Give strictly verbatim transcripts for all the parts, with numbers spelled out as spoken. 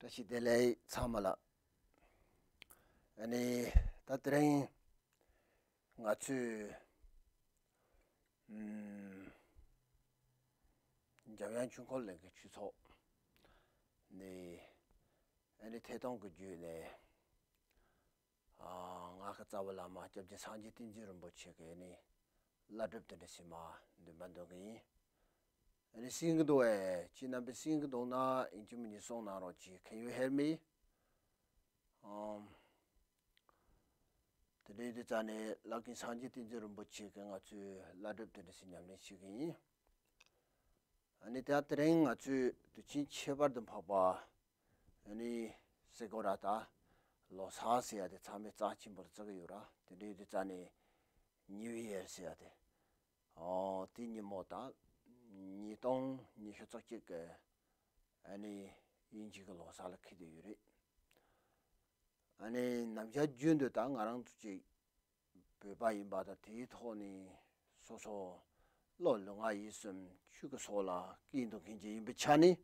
བཀྲ་ཤིས་བདེ་ལེགས་ཚང་མ་ལ། ཨ་ནི་ད་དེ་རིང་ང་ཚོས་ཨམ་འཇམ་དབྱངས་ཆོས་འཁོར་གླིང་གི་ཆོས་ཚོགས་ནས་ཨ་ནི་ཐད་གཏོང་གི་བརྒྱུད་ནས་ཨ་སྔགས་ཀྱི་རྩ་བའི་བླ་མ་སྐྱབས་རྗེ་སངས་རྒྱས་བསྟན་འཛིན་རིན་པོ་ཆེ་གི་ཨ་ནི་བླ་སྒྲུབ་དེ་འདྲ་ཞིག་མར་འདོན་པ་འདོན་གི་ཡིན། ཨ་ནི་གསན་གི་འདུག་ཨེ། ཁྱེད་རྣམ་པས་གསན་གི་འདུག་ན་ཡིན་གཅིག་མིན་གཉིས་གསུང་གནང་རོགས་གྱིས། Can you hear me? ཨམ། དེ་འདྲའི་དུས་ཙ་ནས་བླ་རྒན་སངས་རྒྱས་བསྟན་འཛིན་རིན་པོ་ཆེ་གིས་ང་ཚོའི་བླ་སྒྲུབ་དེ་འདྲ་ཞིག་ཉམས་ལེན་བྱེད་ཀྱི་ཡིན། ཨ་ནི་ད་དེ་རིང་ང་ཚོས་དུས་ཆེན་ཁྱད་པར་དུ་འཕགས་པ་ཨ་ནི་སེ་གོ་ར་ད་ལོ་གསར་ཟེར་ཡ་དེ་ཚང་མས་རྩ་ཆེན་པོར་བརྩི་གི་ཡོད་ར། དེ་འདྲའི་དུས་ཙ་ནས་ནིའུ་ཡར་ཟེར་ཡ་དེ། ཨོ། དེ་ཉིན་མོ་དང་ཉིས་སྟོང་ཉི་ཤུ་རྩ་གཅིག་གི་ཨ་ནི་དབྱིན་ཇི་གི་ལོ་གསར་ལ་འཁེལ་བསྡད་ཡོད་རེད། ཨ་ནི་ནམ་ཞག་རྒྱུན་དུ་ད་ང་རང་ཚོ་ཅིག་བོད་པ་ཡིན་པ་དང་དེའི་ཐོག་ནས་སོ་སོ་བློ་ལུས་ངག་ཡིད་གསུམ་ཆོས་ཀྱི་སོགས་ལ་བསྐྱིལ་འདུག་མཁན་ཅིག་ཡིན་པའི་ཆ་ནས་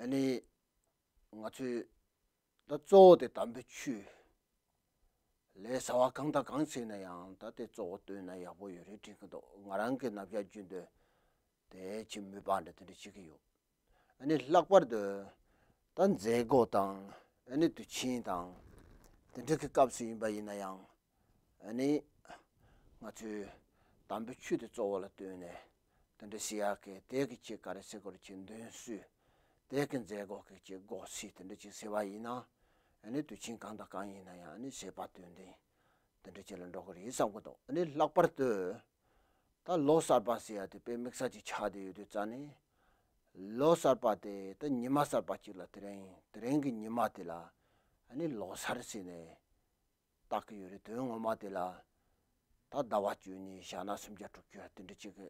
ཨ་ནི་ང་ཚོས་ད་གཙོ་བོ་དེ་དམ་པའི་ཆོས། ལས་བྱ་བ་གང་དང་གང་བྱས་ན་ཡང་ད་དེ་གཙོ་བོ་བཏོན་ན་ཡག་པོ་ཡོད་རེད་དྲན་གྱི་འདུག་ང་རང་གི་ནམ་ཞག་རྒྱུན་དུ་དེ་ཅིག་མོས་པ་འདྲ་དེ་འདྲ་བྱེད་ཀྱི་ཡོད། ཨ་ནི་ལྷག་པར་དུ་ད་མཛད་སྒོ་དང་ཨ་ནི་དུས་ཆེན་དང་དེ་འདྲ་གི་སྐབས་སུ་ཡིན་པ་ཡིན་ན་ཡང་ཨ་ནི་ང་ཚོས་དམ་པའི་ཆོས་དེ་གཙོ་བོ་ལ་བཏོན་ནས་དེ་འདྲ་བྱེད་ཡག་གི་དེ་གི་ཅིག་ག་རེ་ཟེར་དགོས་རེད། ཅིག་འདོན་སྲོལ། དེ་གི་མཛད་སྒོ་གི་ཅིག་སྒོ་ཕྱེ་དེ་འདྲ་ཅིག་ཟེར་བ་ཡིན་ན། ཨ་ནི་དུས་ཆེན་གང་དང་གང་ཡིན་ན་ཡང་ཨ་ནི་བྱེད་པ་དོན་ལྡན་དེ་འདྲ་ཅིག་ལ་འགྲོ་གི་རེད་བསམ་གི་འདུག་ཨ་ནི་ལྷག་པར་དུ་ད་ལོ་གསར་པ་ཟེར་ཡ་དེ་དཔེ་དམིགས་བསལ་ཅིག་ཆགས་བསྡད་ཡོད་དུས་ཙ་ནས། ལོ་གསར་པ་དེ་ད་ཉི་མ་གསར་པ་ཅིག་ལ་དེ་རིང་དེ་རིང་གི་ཉི་མ་དེ་ལ་ཨ་ནི་ལོ་གསར་ཟེར་ནས་བཏགས་ཀྱི་ཡོད་རེད། དོན་ངོ་མ་དེ་ལ་ད་ཟླ་བ་བཅུ་གཉིས་ཞག་ན་སུམ་བརྒྱ་དྲུག་ཅུ་དེ་འདྲ་ཅིག་གི་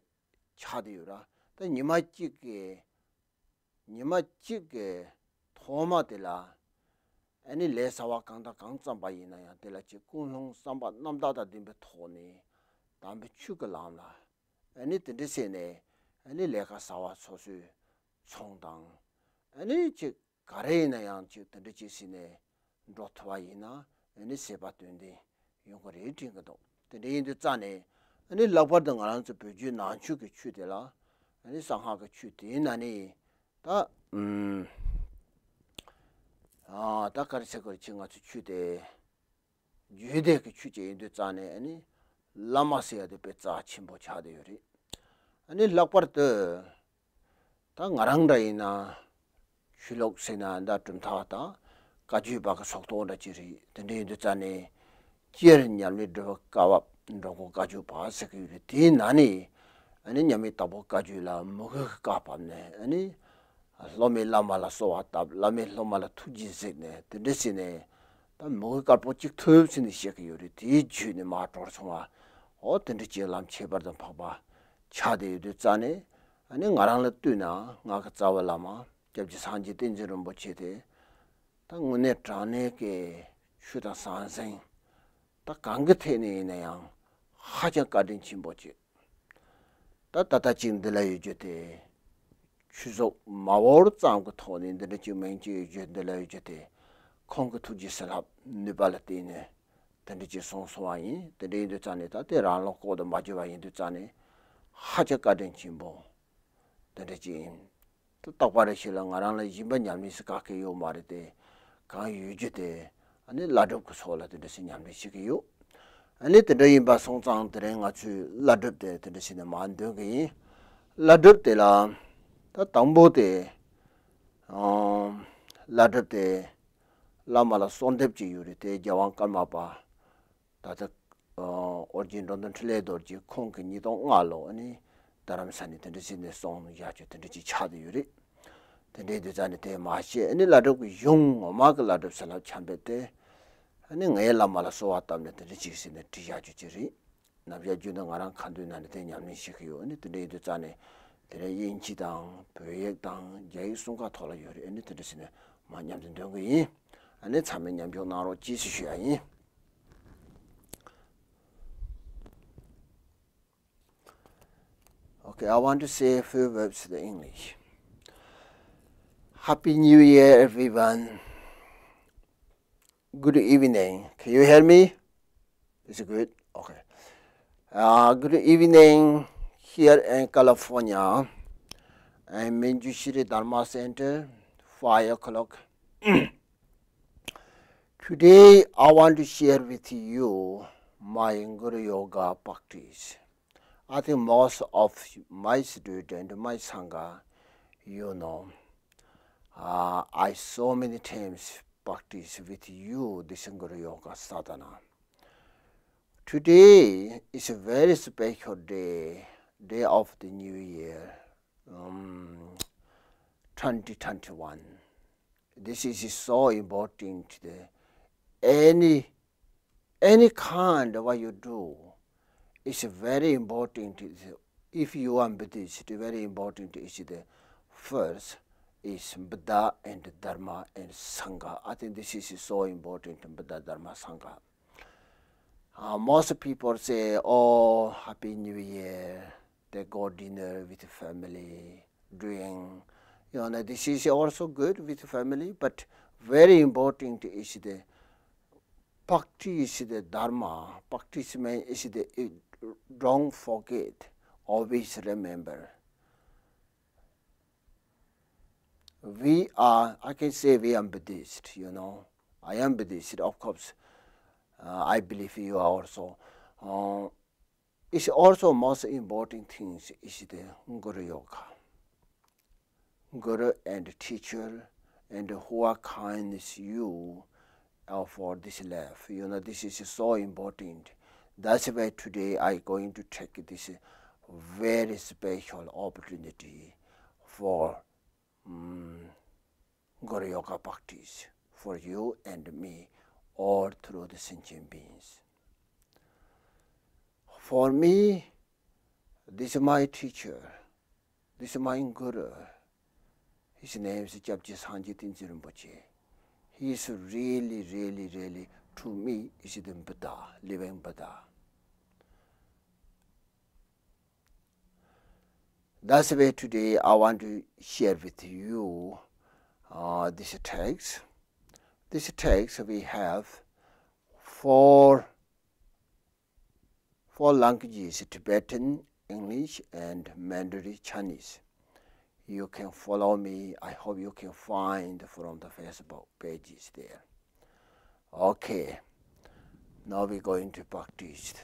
ཆགས་བསྡད་ཡོད་ར། ད་ཉི་མ་གཅིག་གི་ཉི་མ་གཅིག་གི་ཐོག་མ་དེ་ལ་ཨ་ནི་ལས་བྱ་བ་གང་དང་གང་བརྩམས་པ་ཡིན་ན་ཡང་དེ་ལ་ཅིག་ཀུན་སློང་བསམ་པ་རྣམ་དག་དང་ལྡན་པའི་ཐོག་ནས་དམ་པའི་ཆོས་ཀྱི་ལམ་ལ་ཨ་ནི་དེ་འདྲ་བྱས་ནས་ཨ་ནི་ལས་ཀ་བྱ་བ་སོ་སོའི་ཚོང་དང་ཨ་ནི་ཅིག་ག་རེ་ཡིན་ན་ཡང་ཅིག་དེ་འདྲ་ཅིག་བྱས་ནས་འགྲོ་ཐུབ་པ་ཡིན་ན་ཨ་ནི་བྱེད་པ་དོན་ལྡན་ཡོང་གི་རེད་དྲན་གྱི་འདུག་དེ་འདྲ་ཡིན་དུས་ཙ་ནས་ཨ་ནི་ལྷག་པར་དུ་ང་རང་ཚོ་བོད་བརྒྱུད་ནང་ཆོས་ཀྱི་ཆོས་དེ་ལ་ཨ་ནི་གསང་སྔགས་ཀྱི་ཆོས་དེའི་ནང་ནས་ད་ཨུམ་ཨ་ད་ག་རེ་ཟེར་དགོས་རེད། ཅིག་ང་ཚོ་ཆོས་དེ་རྒྱུད་སྡེ་གི་ཆོས་ཅིག་ཡིན་དུས་ཙ་ནས་ཨ་ནི་བླ་མ་ཟེར་ཡ་དེ་དཔེ་རྩ་ཆེན་པོ་ཆགས་བསྡད་ཡོད་རེད། ཨ་ནི་ལྷག་པར་དུ་ད་ང་རང་འདྲ་ཡིན་ན་ཆོས་ལུགས་ཟེར་ན་ད་གྲུབ་མཐའ་དང་བཀའ་བརྒྱུད་པ་གི་ཕྱོགས་གཏོགས་འདྲ་ཅིག་རེད། དེ་འདྲ་ཡིན་དུས་ཙ་ནས་སྤྱིར་ཉམས་ལེན་སྒྲུབ་པའི་བཀའ་བབས་འགྲོ་མགོན་བཀའ་བརྒྱུད་པ་ཟེར་གི་ཡོད་རེད། དེའི་ནང་ནས་ཨ་ནི་མཉམ་མེད་དྭགས་པོ་བཀའ་བརྒྱུད་ལ་མོས་གུས་ཀྱི་བཀའ་བབས་ནས་ཨ་ནི་སློབ་མས་བླ་མ་ལ་གསོལ་བ་བཏབ། བླ་མས་སློབ་མ་ལ་ཐུགས་རྗེས་གཟིགས་ནས་དེ་འདྲ་བྱས་ནས་ད་མོས་གུས་དཀར་པོ་གཅིག་ཐུབ་ཟེར་ནས་བཤད་ཀྱི་ཡོད་རེད། དེའི་བརྒྱུད་ནས་མར་གྲོལ་སོང་བ། འོ་དེ་འདྲ་ཅིག་ལམ་ཁྱད་པར་དུ་འཕགས་པ་ཆགས་བསྡད་ཡོད་དུས་ཙ་ནས་ཨ་ནི་ང་རང་ལ་ལྟོས་ན་སྔགས་ཀྱི་རྩ་བའི་བླ་མ་སྐྱབས་རྗེ་སངས་རྒྱས་བསྟན་འཛིན་རིན་པོ་ཆེ་དེ་ད་དངོས་གནས་དྲང་གནས་ཀྱི་ཆོས་དང་ཟང་ཟིང་ད་གང་གི་ཐད་ནས་ཡིན་ན་ཡང་ཧ་ཅང་བཀའ་དྲིན་ཆེན་པོ་ཅིག་ད་ད་ལྟ་ཅིག་འདི་ལ་ཡོད་རྒྱུ་དེ། ཆོས་ཚོགས་མ་འོར་ཙམ་གྱི་ཐོག་ནས་འདི་འདྲ་ཅིག་མིང་ཅིག་ཡོད་རྒྱུ་འདི་ལ་ཡོད་རྒྱུ་དེ། ཁོང་གི་ཐུགས་རྗེ་བྱིན་རླབས་ནུས་པ་ལ་བརྟེན་ནས་དེ་འདྲ་ཅིག་སོང་སོང་བ་ཡིན། དེ་འདྲ་ཡིན་དུས་ཙང་ནས་ད་ལྟའི་རང་ལོ་ལྐོག་ཏུ་མ་གྱུར་བ་ཡིན་དུས་ཙང་ནས་ཧ་ཅང་བཀའ་དྲིན་ཆེན་པོ་དེ་འདྲ་ཅིག་ཡིན། ད་རྟག་པར་རེ་ཞིག་ལ་ང་རང་ལ་སྦྱིན་པ་ཉམས་ལེན་ཞིག་ག་གེ་ཡོད་མ་རེད་དེ། གང་ཡོད་རྒྱུ་དེ་ཨ་ནི་བླ་སྒྲུབ་ཀྱི་ཚོགས་ལ་དེ་འདྲ་ཞིག་ཉམས་ལེན་བྱེད་ཀྱི་ཡོད། ཨ་ནི་དེ་འདྲ་ཡིན་པ་སོང་ཙང་དེ་རིང་ང་ཚོས་བླ་སྒྲུབ་དེ་དེ་འདྲ་ཞིག་ནས་མར་འདོན་གི་ཡིན། བླ་སྒྲུབ་དེ་ལ་ད་དང་པོ་དེ་ཨང་བླ་སྒྲུབ་དེ་བླ་མ་ལ་གསོལ་འདེབས་ཅིག་ཡོད་རེད་དེ། རྒྱལ་དབང་ཀརྨ་པ། ད་ལྟ་ཨོ་རྒྱན་འགྲོ་དོན་འཕྲིན་ལས་རྡོ་རྗེ་ཁོང་གིས་ཉིས་སྟོང་ལྔ་ལོ་ཨ་ནི་རྡ་རམ་ས་ནས་དེ་འདྲ་ཞིག་ནས་གསུངས་བཞག་རྒྱུ་དེ་འདྲ་ཅིག་ཆགས་བསྡད་ཡོད་རེད། དེ་འདྲའི་དུས་ཚོད་ནས་དེ་མ་བཤད། ཨ་ནི་བླ་སྒྲུབ་ཀྱི་གཞུང་ངོ་མ་གི་བླ་སྒྲུབ་བྱིན་རླབས་འཆང་བས་དེ་ཨ་ནི་ངའི་བླ་མ་ལ་གསོལ་བ་བཏབ་ནས་དེ་འདྲ་ཅིག་ཟེར་ནས་བྲིས་བཞག་རྒྱུ་ཅིག་རེད། ནམ་ཞག་རྒྱུན་དུ་ང་རང་ཁ་འདོན་ནང་ནས་དེ་ཉམས་ལེན་བྱེད་ཀྱི་ཡོད། ཨ་ནི་དེ་འདྲ་ཡིན་དུས་ཙང་ནས་དེ་རིང་དབྱིན་ཇི་དང་བོད་ཡིག་དང་རྒྱ་ཡིག་གསུམ་ཀ་ཐོག་ལ་ཡོད་རེད། ཨ་ནི་དེ་འདྲ་ཟེར་ནས་མར་མཉམ་དུ་འདོན་གི་ཡིན། ཨ་ནི་ཚང་མས་མཉམ་ཞུགས་གནང་རོགས་གྱིས་ཞེས་ཞུ་ཡ་ཡིན། Okay, I want to say a few words in English. Happy New Year, everyone. Good evening. Can you hear me? Is it good? Okay. Uh, good evening here in California. I'm in Jushiri Dharma Center, five o'clock. Today, I want to share with you my Guru Yoga practice. I think most of my student, my Sangha, you know, uh, I so many times practice with you this Guru Yoga Sadhana. Today is a very special day, day of the New Year, um, twenty twenty-one. This is so important. The, any any kind of what you do is very important. If you are Buddhist, very important is the first is Buddha and Dharma and Sangha. I think this is so important, Buddha, Dharma, Sangha. Uh, most people say, "Oh, Happy New Year." They go dinner with family, drink. You know, this is also good with family, but very important is the practice the Dharma, practice means is the, don't forget, always remember. We are, I can say we are Buddhist, you know. I am Buddhist, of course. Uh, I believe you are also. Uh, it's also most important things is the Guru Yoga. Guru and teacher and who are kindness you uh, for this life. You know, this is so important. That's why today I going to take this very special opportunity for um, Guru Yoga practice for you and me, all through the sentient beings. For me, this is my teacher, this is my Guru. His name is Gyabje Sangye Tenzin Rinpoche. He is really, really, really, to me, is the Buddha, living Buddha. That's why today I want to share with you uh, this text. This text we have four, four languages, Tibetan, English, and Mandarin Chinese. You can follow me. I hope you can find from the Facebook pages there. Okay. Now we're going to practice.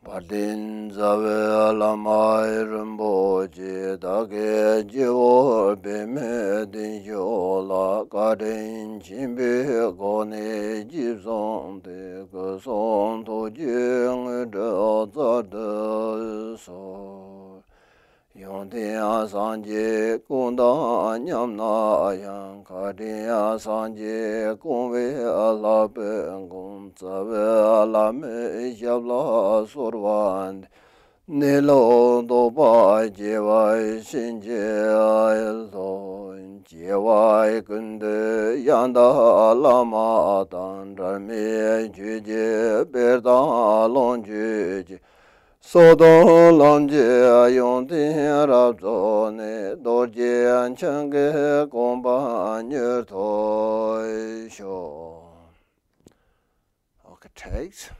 དཔལ་ལྡན་རྩ་བའི་བླ་མ་རིན་པོ་ཆེ། བདག་གི་སྤྱི་བོར་པདྨའི་གདན་བཞུགས་ལ། བཀའ་དྲིན་ཆེན་པོའི་སྒོ་ནས་རྗེས་བཟུང་སྟེ། སྐུ་གསུང་ཐུགས་ཀྱི་དངོས་གྲུབ་སྩལ་དུ་གསོལ། ཡོན་ཏན་སངས་རྒྱས་སྐུ་དང་མཉམ་ན་ཡང་། བཀའ་དྲིན་སངས་རྒྱས་སྐུ་བའི་ལྷག་པའི་མགོན། རྩ་བའི་བླ་མའི་ཞབས་ལ་གསོལ་བ་འདེབས། གནས་ལུགས་རྟོགས་པ་སྐྱེ་བར་བྱིན་གྱིས་རློབས། སྐྱེ་བ་ཀུན་ཏུ་ཡང་དག་བླ་མ་དང་། འབྲལ་མེད་ཆོས་ཀྱི་དཔལ་དང་ལོངས་སྤྱོད་ཀྱི། སྲོག་དང་ལམ་གྱི་ཡོན་ཏན་རབ་རྫོགས་ནས། རྡོ་རྗེ་འཆང་གི་གོ་འཕང་མྱུར་ཐོབ་ཤོག Okay, text.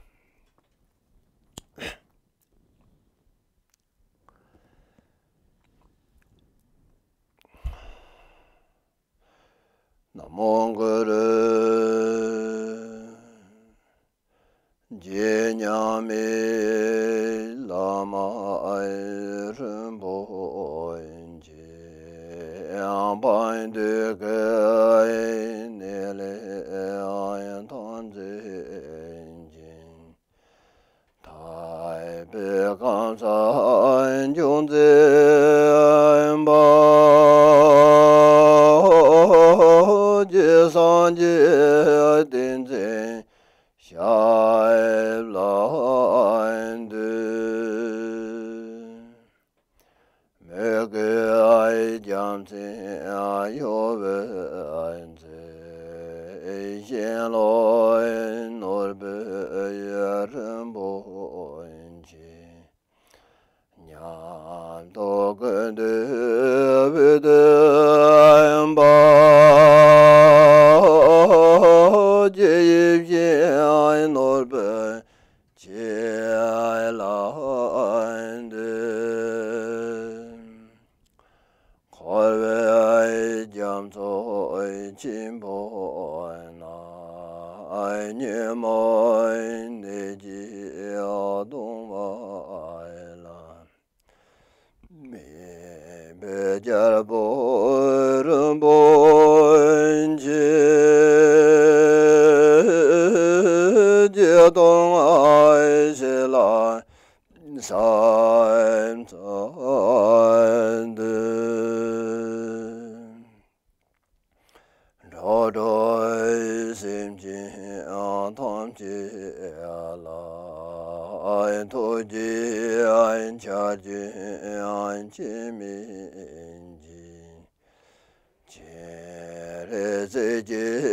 ན་མོ་གུ་རུ། རྗེ་མཉམ་མེད་བླ་མ་རིན་པོ་ཆེ། དཔལ་དུས་ཀྱི་གནས་ལས་ཐོན་མཛད་ཅིང་། ཐར་པའི་གང་ཟག་འབྱུང་མཛད་པ། རྗེ་སངས་རྒྱས་བསྟན་ རིན་པོ་ཆེ། ཉམས་རྟོགས་ཀུན་ཏུ་བུ་དུ་བ། ཀྱེ་ཡིད་བཞིན་ནོར་བུ་ཁྱེད་ལ་འདུད། འཁོར་བའི་རྒྱ་མཚོ་ཆེན་པོ་ན། ཉོན་མོངས་ནད་ཀྱིས་གདུང་བ་ལ། མེ་འབར་རྒྱལ་པོ་རིན་པོ་ཆེ། ཀྱེ་སྟོང་ཞི་ལ་ཕྱག་འཚལ་འདུད། འགྲོ་དྲུག་སེམས་ཅན་ཐམས་ཅད་ལ། ཐུགས་རྗེའི་ཆར་ཆེན་སྤྱན་མིག་གིས། སྤྱན་རས་གཟིགས་ཀྱིས་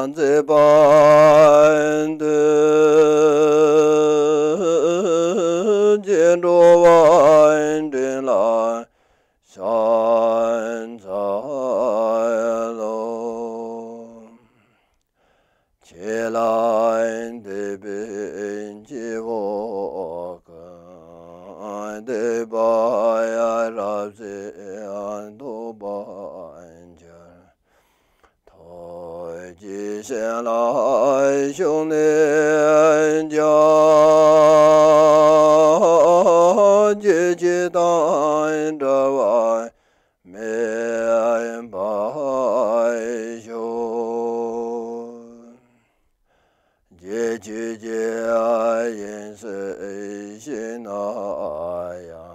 མཛེས་པར་མཐུས། ཀྱེ་འགྲོ་བ་འདྲེན་ལ་ཕྱག་འཚལ་ལོ། ཁྱེད་ལ་འདུད་པའི་སྐྱེ་བོ་ཀུན། སྡིག་པ་རབ་བསགས་ཐོབ་པར་འགྱུར། ཐུགས་རྗེས་བྱིན་རླབས་ཤུགས་ནས་ཀྱང་། ཀྱེ་ཁྱེད་དང་འདྲ་བར་མེད་པར་ཤོག། ཀྱེ་ཁྱེད་ཀྱི་ཡང་སྲིད་ཤེས་ན་ཡང་།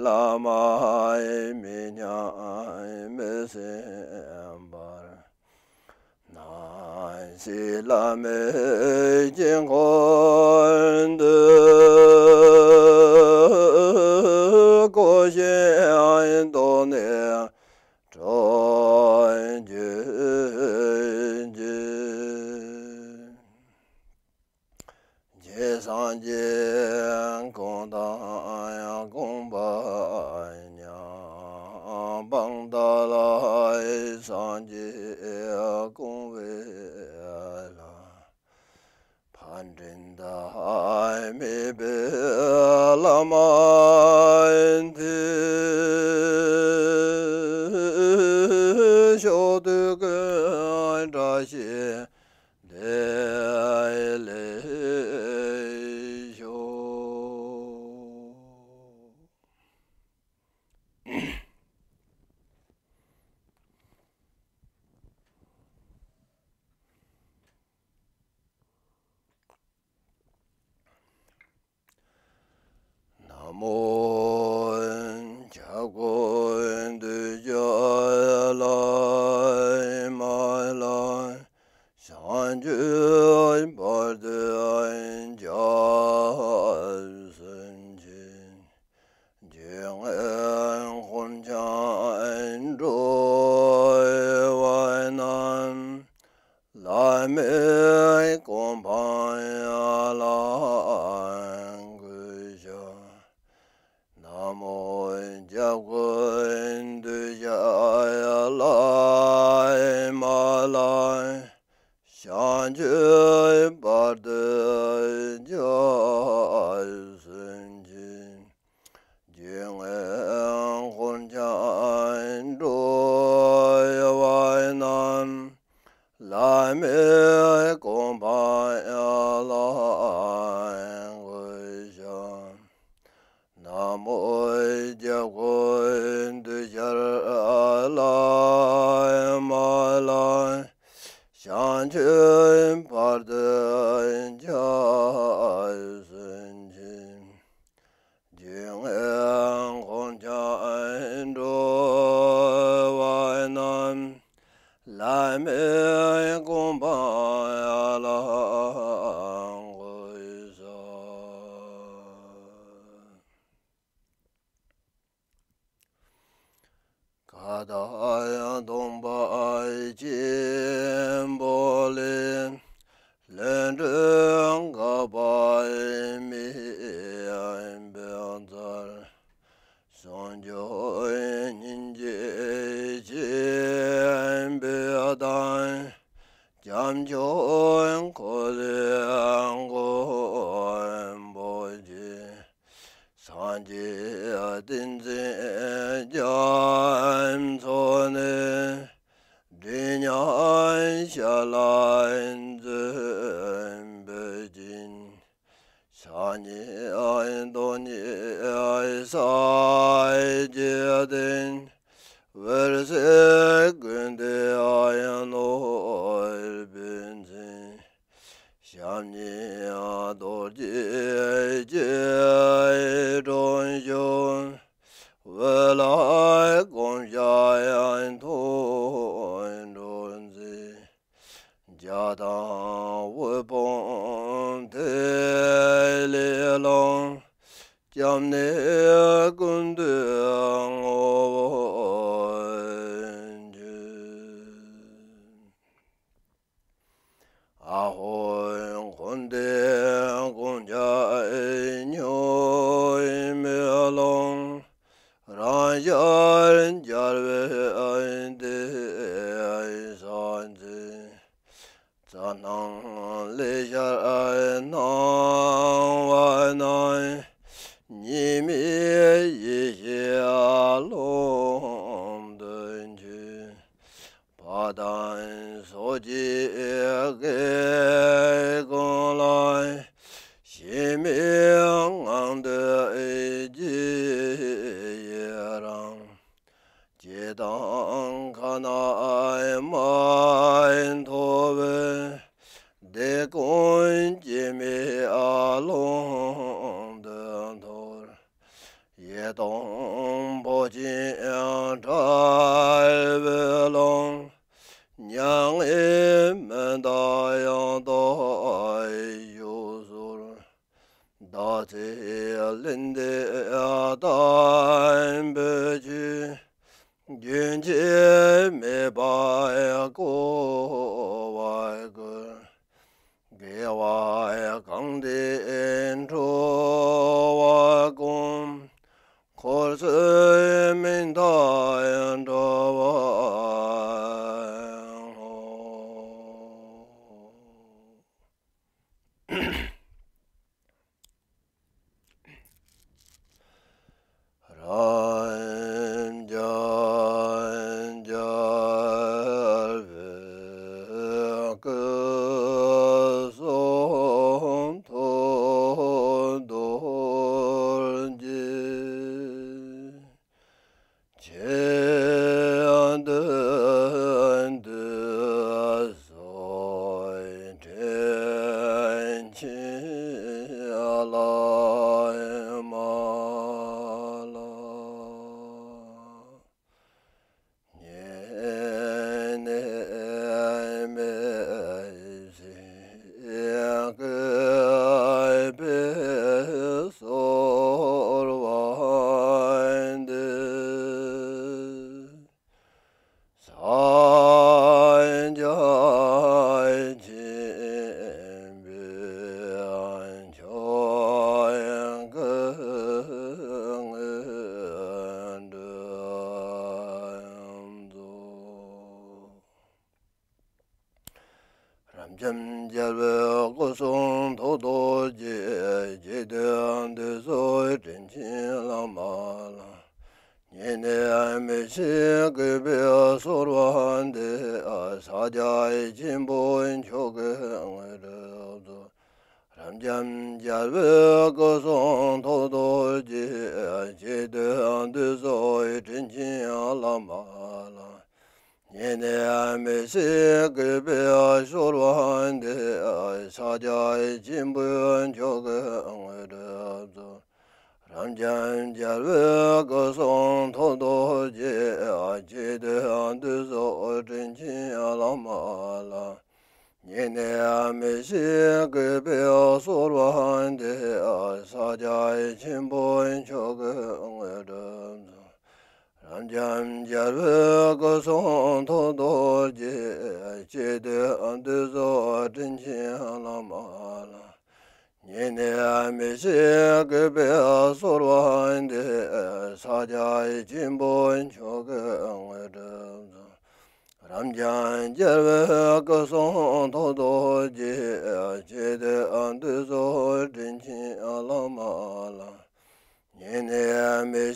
བླ་མའི་མིང་ཀྱང་མི་གསན་པར། སྣང་སྲིད་བླ་མེད་དཀྱིལ་འཁོར་འདི། བསྐོར་ཞིང་བཟློག་ནས་གྲོལ་གྱུར་ཅིག། ཀྱེ་སངས་རྒྱས་གང་དང་གང་བ་ཉིད། བྱིན་གྱིས་བརླབས་སངས་རྒྱས་གང་བས་ལ། ཕ་འབྲིང་ཟླ་མེད་པའི་བླ་མ་འདི། ཕྱོགས་དུས་ཀུན་བཀྲ་ཤིས་བདེ་ལེགས་ཤོག། ན་མོ་ཇ་ཀོ་དུ། གྱི་ཏིང་འཛིན་རྒྱ་མཚོ་ནས། སྒྲིབ་གཉིས་ཞི་ལ་འཛིན་པའི་ཞིང་། ཕྱག་གཉིས་རྡོ་རྗེའི་ས་གཞི་སྟེང་། འོད་ཟེར་ཀུན་ཏུ་ཡང་ནོར་བུས་མཚན། ཞབས་གཉིས་རྡོ་རྗེ་སྐྱིལ་ཀྲུང་གཤེགས། འོད་ལ་བསྐུམ་ཞིང་ཡང་ཐོག་འགྲོ་མཛད། རྒྱ་དང་འོད་ཕུང་ཐིག་ལེ་ལ། སྐྱབས་གནས་ཀུན་ཏུ་བསྔོ་བར་འགྱུར། ཨ་ཧོ། འཁོར་འདས་གང་ཆགས་ཉོན་མོངས་ལ། རང་ཤར་རྒྱལ་བའི་དེ་ས་འཛིན། རྩ་རྣམས་ལས་ཤར་སྣང་བ་རྣམས། གཉིས་མེད་ཡེ་ཤེས་ཀློང་དུ་འཁྱིལ། བ་དན་སོགས་ཀྱི་གོས་གང་ལ། གཞི་མེད་ངང་དུ་རྒྱུ་ཡི་རང་། བྱེ་དང་ཁ་ན་མ་ཐོ་བའི། དེ་ཀུན་སྐྱེ་མེད་ཀློང་དུ་འཐོར། ཡེ་དང་འབོད་ཅིང་བསྒྲལ་བའི་ལམ། མྱ་ངན་མི་འདའ་ཡང་དག་བཞུགས་གསོལ། བདག་ཚེ་གླིང་འདིར་དམ་པའི་ཆོས། རྒྱུན་ཆད་མེད་པར་བསྐོར་བར་བསྐུལ། དགེ་བ་གང་དེ་འགྲོ་བ་ཀུན། འཁོར་ཚོགས་མི་མཐའ་འགྲོ་བར་བསྔོ། རབ་འབྱམས་རྒྱལ་བའི་སྐུ་གསུང་ཐུགས་རྡོ་རྗེ། ཆོས་སྟོན་དུས་སུ་དྲིན་ཆེན་བླ་མ་ལ། ཉེ་གནས་མི་ཤེས་གུས་པས་གསོལ་བ་འདེབས། ས་སྐྱ་ཆེན་པོའི་ཕྱོགས་ཀྱི་ངོས་འགྲོ་རྫོགས། རབ་འབྱམས་རྒྱལ་བའི་སྐུ་གསུང་ཐུགས་རྡོ་རྗེ། རྗེ་བདུད་འདུལ་ཚོགས་དྲིན་ཆེན་བླ་མ་ལ། ཉེ་གནས་མི་ཤེས་གུས་པས་གསོལ་བ་འདེབས། ས་སྐྱ་ཆེན་པོའི་ཕྱོགས་ཀྱི་ངོས་འགྲོ་རྫོགས། རབ་འབྱམས་རྒྱལ་བའི་སྐུ་གསུང་ཐུགས་རྡོ་རྗེ། རྗེ་བདུད་འདུལ་ཚོགས་དྲིན་ཆེན་བླ་མ་ལ། ཉེ་གནས་མི་ཤེས་གུས་པས་གསོལ་བ་འདེབས། ས་སྐྱ་ཆེན་པོའི་ཕྱོགས་ཀྱི་ངོས་འགྲོ་རྫོགས། རབ་འབྱམས་རྒྱལ་བའི་སྐུ་གསུང་ཐུགས་རྡོ་རྗེ། རྗེ་བདུད་འདུལ་ཚོགས་དྲིན་ཆེན་བླ་མ་ལ། ཉེ་གནས་མི་ཤེས་གུས་པས་གསོལ་བ་འདེབས། ས་སྐྱ་ཆེན་པོའི་ཕྱོགས་ཀྱི་ངོས་འགྲོ་རྫོགས། རབ་འབྱམས་རྒྱལ་བའི་སྐུ་གསུང་ཐུགས་རྡོ་རྗེ། རྗེ་བདུད་འདུལ་ཚོགས་དྲིན་ཆེན་བླ་མ་ལ། ཉེ་གནས་མི་ཤེས་གུས་པས་གསོལ་བ་འདེབས། ས་སྐྱ་ཆེན་པོའི་ཕྱོགས་ཀྱི་ངོས་འགྲོ་རྫོགས། རབ་འབྱམས་རྒྱལ་བའི་སྐུ་གསུང་ཐུགས་རྡོ་རྗེ། རྗེ་བདུད་འདུལ་ཚོགས་དྲིན་ཆེན་བླ་མ་ལ། ཉེ་གནས་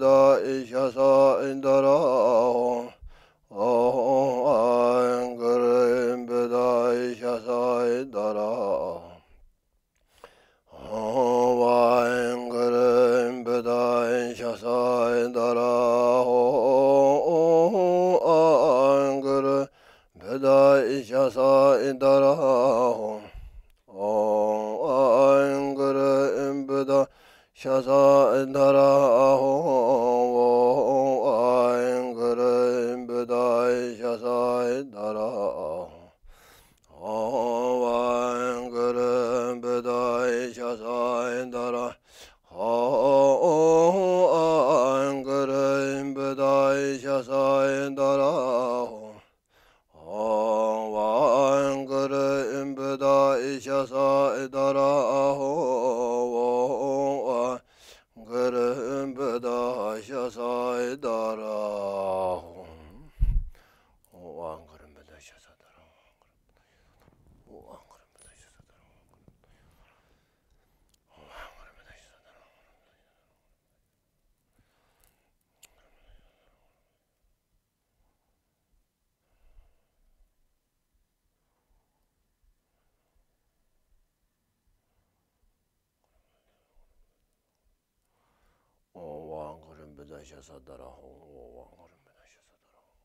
ད་ཤ་ས་ད་ར་ཧོ། ཨོ་ཨ་གུ་རུ་བུདྡྷ་ཤ་ས་ད་ར་ཧོ། ཨོ་ཨ་གུ་རུ་བུདྡྷ་ཤ་ས་ད་ར་ཧོ། ཨོ་ཨ་གུ་རུ་བུདྡྷ་ཤ་ས་ད་ར་ཧོ། ཨོ་ཨ་གུ་རུ་བུདྡྷ་ཤ་ས་ད་ར་ཧོ། ཨོ་ཨ་གུ་རུ་བུདྡྷ་ཤ་ས་ད་ར་ཧོ། ཨོ་ཨ་གུ་རུ་བུདྡྷ་ཤ་ས་ད་ར་ཧོ། ཨོ་ཨ་གུ་རུ་བུདྡྷ་ཤ་ས་ད་ར་ཧོ། ཨོ་ཨ་གུ་རུ་བུདྡྷ་ཤ་ས་ད་ར་ཧོ། ཨོ་ཨ་གུ་རུ་བུདྡྷ་ཤ་ས་ད་ར་ཧོ། ཨོ་ཨ་གུ་རུ་བུདྡྷ་ཤ་ས་ད་ར་ཧོ། ཨོ་ཨ་གུ་རུ་བུདྡྷ་ཤ་ས་ད་ར་ཧོ། ཨོ་ཨ་གུ་རུ་བུདྡྷ་ཤ་ས་ད་ར་ཧོ། ཨོ་ཨ་གུ་རུ་བུདྡྷ་ཤ་ས་ད་ར་ཧོ། ཨོ་ཨ་གུ་རུ་བུདྡྷ་ཤ་ས་ད་ར་ཧོ།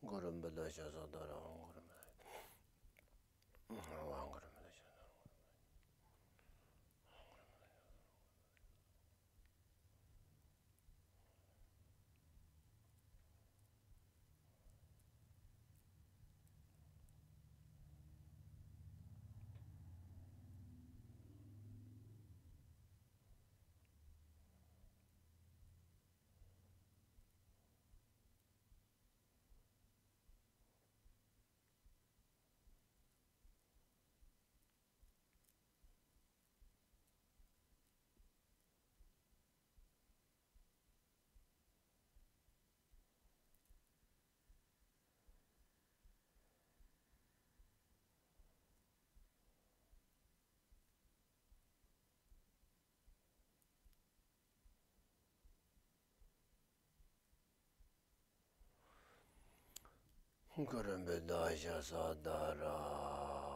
གུ་རུ་བུདྡྷ་ཤ་ས་ད་ར་ཧོ། གུ་རུ་བུདྡྷ། ཨ་གུ་རུ་བུདྡྷ་ཤ་ས་ད་ར་ཧོ། གུ་རུ་བུདྡྷ་ཤ་ས་ད་ར་ཧོ།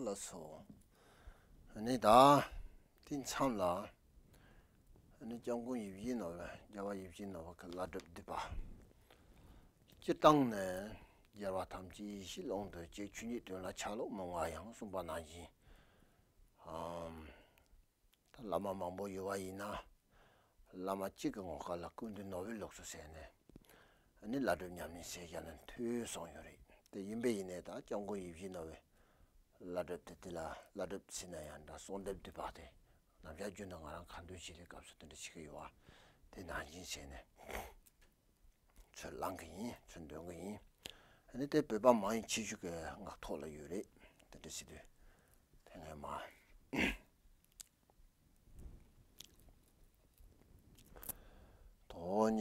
ལགས་སོ། ཨ་ནི་ད་དེ་མཚམས་ལ་ཨ་ནི་སྐྱབས་མགོན་ཡིད་བཞིན་ནོར་བུ། རྒྱལ་བ་ཡིད་བཞིན་ནོར་བུ་གི་བླ་སྒྲུབ་བསྡུས་པ་སྤྱིར་བཏང་ནས། རྒྱལ་བ་ཐམས་ཅད་ཡེ་ཤེས་ཀློང་དུ་སྐྱེ། ཆོས་ཉིད་དོན་ལ་ཆ་ལུགས་མི་མངའ་ཡང་། གསུངས་པ་ནང་བཞིན། ཨམ། ད་བླ་མ་མང་པོ་ཡོད་པ་ཡིན་ན། བླ་མ་གཅིག་གི་ངོ་སྐལ་ལ་ཀུན་འདུས་ནོར་བུའི་ལུགས་སུ་ཟེར་ནས། ཨ་ནི་བླ་སྒྲུབ་ཉམས་ལེན་ཟེར་བཞག་ན་འཐུས་སོང་ཡོད་རེད། དེ་ཡིན་པས་ཡིན་ནའི་ད་སྐྱབས་མགོན་ཡིད་བཞིན་ནོར་བུའི་བླ་སྒྲུབ་དེ། དེ་ལ་བླ་སྒྲུབ་ཟེར་ན་ཡང་འདྲ། གསོལ་འདེབས་བསྡུས་པ་དེ་ནམ་ཞག་རྒྱུན་དུ་ང་རང་ཁ་འདོན་བྱེད་ལས་སྐབས་སུ་དེ་འདྲ་བྱེད་ཀྱི་ཡོད་པ། དེ་ནང་བཞིན་བྱས་ནས་ཚུར་བླང་གི་ཡིན། ཚུར་འདོན་གི་ཡིན། ཨ་ནི་དེ་བོད་པ་མང་ཆེ་ཤོས་ཀྱི་ངག་ཐོག་ལ་ཡོད་རེད། དེ་འདྲ་བྱེད་དུས་དེ་ངས་མ། དོན་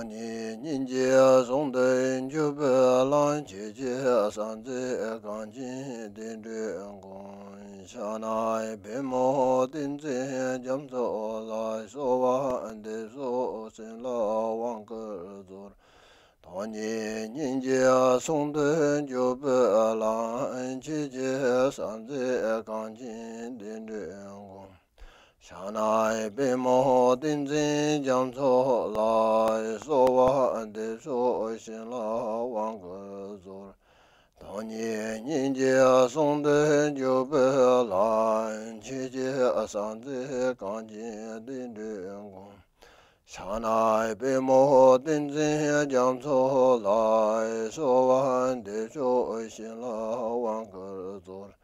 གཉིས་སྙིང་རྗེ་ཟུང་འདུས་འཇུག་པའི་ལམ། ཆེས་ཆེས་གསང་མཛད་གངས་ཅན་བསྟན་འགྲོའི་མགོན། ཕྱག་ན་པདྨོ་གདན་འཛིན་རྒྱ་མཚོ་ལ། གསོལ་བ་འདེབས་སོ། དབང་བསྐུར་བྱིན་རླབས་རྫོགས། དོན་གཉིས་སྙིང་རྗེ་ཟུང་དུ་འཇུག་པའི་ལམ། ཆེས་ཆེས་གསང་མཛད་གངས་ཅན་བསྟན་འགྲོའི་མགོན། ཕྱག་ན་པདྨོ་བསྟན་འཛིན་རྒྱ་མཚོ་ལ། གསོལ་བ་འདེབས་སོ་བྱིན་རླབས་དབང་བསྐུར་རྫོགས། དོན་གཉིས་སྙིང་རྗེ་ཟུང་དུ་འཇུག་པའི་ལམ། ཆེས་ཆེས་གསང་མཛད་གངས་ཅན་བསྟན་འགྲོའི་མགོན། ཕྱག་ན་པདྨོ་བསྟན་འཛིན་རྒྱ་མཚོ་ལ། གསོལ་བ་འདེབས་སོ་བྱིན་རླབས་དབང་བསྐུར་རྫོགས། དོན་གཉིས་སྙིང་རྗེ་ཟུང་དུ་འཇུག་པའི་ལམ། ཆེས་ཆེས་གསང་མཛད་གངས་ཅན་བསྟན་འགྲོའི་མགོན། ཕྱག་ན་པདྨོ་བསྟན་འཛིན་རྒྱ་མཚོ་ལ། གསོལ་བ་འདེབས་སོ་བྱིན་རླབས་དབང་བསྐུར་རྫོགས།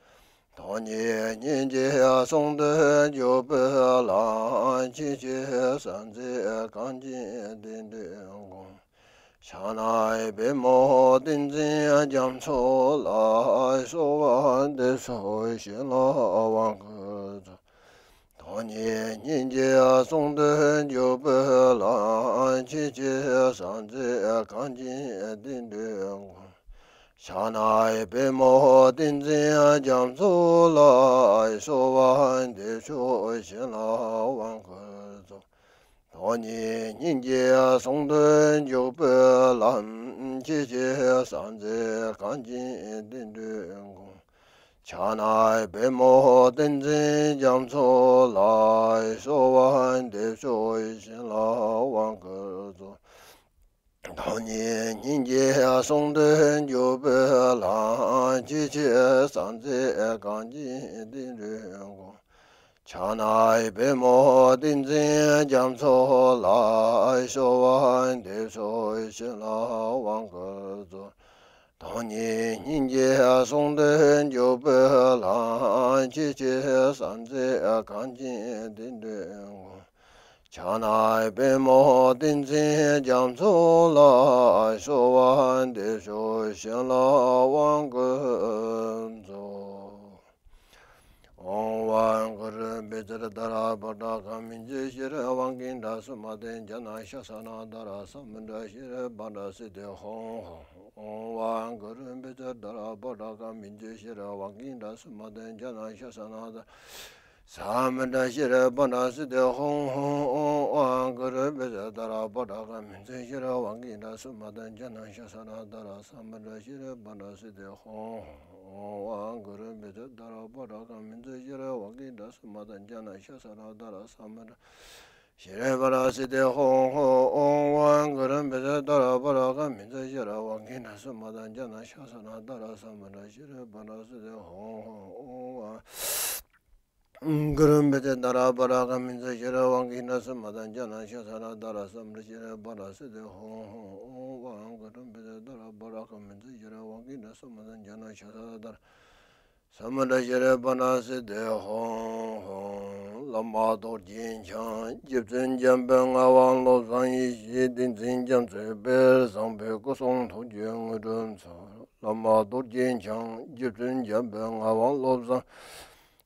དོན་གཉིས་སྙིང་རྗེ་ཟུང་དུ་འཇུག་པའི་ལམ། ཆེས་ཆེས་གསང་མཛད་གངས་ཅན་བསྟན་འགྲོའི་མགོན། ཕྱག་ན་པདྨོ་བསྟན་འཛིན་རྒྱ་མཚོ་ལ། གསོལ་བ་འདེབས་སོ་བྱིན་རླབས་དབང་བསྐུར་རྫོགས། དོན་གཉིས་སྙིང་རྗེ་ཟུང་དུ་འཇུག་པའི་ལམ། ཆེས་ཆེས་གསང་མཛད་གངས་ཅན་བསྟན་འགྲོའི་མགོན། ཕྱག་ན་པདྨོ་བསྟན་འཛིན་རྒྱ་མཚོ་ལ། གསོལ་བ་འདེབས་སོ་བྱིན་རླབས་དབང་བསྐུར་རྫོགས། དོན་གཉིས་སྙིང་རྗེ་ཟུང་དུ་འཇུག་པའི་ལམ། ཆེས་ཆེས་གསང་མཛད་གངས་ཅན་བསྟན་འགྲོའི་མགོན། ཕྱག་ན་པདྨོ་བསྟན་འཛིན་རྒྱ་མཚོ་ལ། གསོལ་བ་འདེབས་སོ་བྱིན་རླབས་དབང་བསྐུར་རྫོགས། དོན་གཉིས་སྙིང་རྗེ་ཟུང་དུ་འཇུག་པའི་ལམ། ཆེས་ཆེས་གསང་མཛད་གངས་ཅན་བསྟན་འགྲོའི་མགོན། ཕྱག་ན་པདྨོ་བསྟན་འཛིན་རྒྱ་མཚོ་ལ། གསོལ་བ་འདེབས་སོ་བྱིན་རླབས་དབང་བསྐུར་རྫོགས། དོན་གཉིས་སྙིང་རྗེ་ཟུང་དུ་འཇུག་པའི་ལམ། ཆེས་ཆེས་གསང་མཛད་གངས་ཅན་བསྟན་འགྲོའི་མགོན། ཕྱག་ན་པདྨོ་བསྟན་འཛིན་རྒྱ་མཚོ་ལ། གསོལ་བ་འདེབས་སོ་བྱིན་རླབས་དབང་བསྐུར་རྫོགས། ཨོཾ་ཝཱ་གུ་རུ་བཛྲ་དྷ་ར་པྲ་ཏ་ཀ་མི་ཛུ་ཤྲཱི་ཝཾ་ཀིནྡྷ་སུ་མ་ཏེ་ཛྙཱ་ན་ཤཱ་ས་ན་དྷ་ར་ས་མུ་དྲ་ཤྲཱི་པྲ་ཏ་སིདྡྷི་ཧོཾ། ཨོཾ་ཝཱ་གུ་རུ་བཛྲ་དྷ་ར་པྲ་ཏ་ཀ་མི་ཛུ་ཤྲཱི་ཝཾ་ཀིནྡྷ་སུ་མ་ཏེ་ཛྙཱ་ན་ཤཱ་ས་ན་དྷ་ར། ས་མུ་དྲ་ཤྲཱི་པཱ་ཎ་སིདྡྷི་ཧཱུྃ་ཧཱུྃ་ཨོཾ་ཨཱཿཧཱུྃ་ཀུ་རུ་བི་ཛ་ཏཱ་ར་པཱ་ཏྲ་གྷ་མི་ཛ་ཤྲཱི་ཝཱ་གི་ཎ་སུ་མ་ཏཱ་ཛྙཱ་ན་ཤ་ས་ན་ཏཱ་ར་ས་མུ་དྲ་ཤྲཱི་པཱ་ཎ་སིདྡྷི་ཧཱུྃ་ཧཱུྃ་ཨོཾ་ཨཱཿཧཱུྃ་ཀུ་རུ་བི་ཛ་ཏཱ་ར་པཱ་ཏྲ་གྷ་མི་ཛ་ཤྲཱི་ཝཱ་གི་ཎ་སུ་མ་ཏཱ་ཛྙཱ་ན་ཤ་ས་ན་ཏཱ་ར་ས་མུ་དྲ་ཤྲཱི་པཱ་ཎ་སིདྡྷི་ཧཱུྃ་ཧཱུྃ་ཨོཾ་ཨཱཿཧཱུྃ་ཀུ་རུ་བི་ཛ་ཏཱ་ར་པཱ་ཏྲ་གྷ་མི་ཛ་ཤྲཱི་ཝཱ་གི་ཎ་སུ་མ་ཏཱ་ཛྙཱ་ན་ཤ་ས་ན་ཏཱ་ར་ས་མུ་དྲ་ཤྲཱི་པཱ་ཎ་སིདྡྷི་ཧཱུྃ་ཧཱུྃ་ཨོཾ་ཨཱཿཧཱུྃ་ཀུ་རུ་བི་ཛ་ཏཱ་ར་པཱ་ཏྲ་གྷ་མི་ཛ་ཤྲཱི་ཝཱ་གི་ཎ་སུ་མ་ཏཱ་ཛྙཱ་ན་ཤ་ས་ན་ཏཱ་ར་ས་མུ་དྲ་ཤྲཱི་པཱ་ཎ་སིདྡྷི་ཧཱུྃ་ཧཱུྃ་ཨོཾ་ཨཱཿཧཱུྃ་ཀུ་རུ་བི་ཛ་ཏཱ་ར་པཱ་ཏྲ་གྷ་མི་ཛ་ཤྲཱི་ཝཱ་གི་ཎ་སུ་མ་ཏཱ་ཛྙཱ་ན་ཤ་ས་ན་ཏཱ་ར་ས་མུ་དྲ་ཤྲཱི་པཱ་ཎ་སིདྡྷི་ཧཱུྃ་ཧཱུྃ། བླ་མ་རྡོ་རྗེ་འཆང་རྗེ་བཙུན་འཇམ་དཔལ་ངག་དབང་བློ་བཟང་ཡེ་ཤེས་ཏིང་འཛིན་རྒྱ་མཚོའི་དཔལ་བཟང་པོའི་སྐུ་གསུང་ཐུགས་ཀྱི་དངོས་གྲུབ་སྩོལ། བླ་མ་རྡོ་རྗེ་འཆང་རྗེ་བཙུན་འཇམ་དཔལ་ངག་དབང་བློ་བཟང་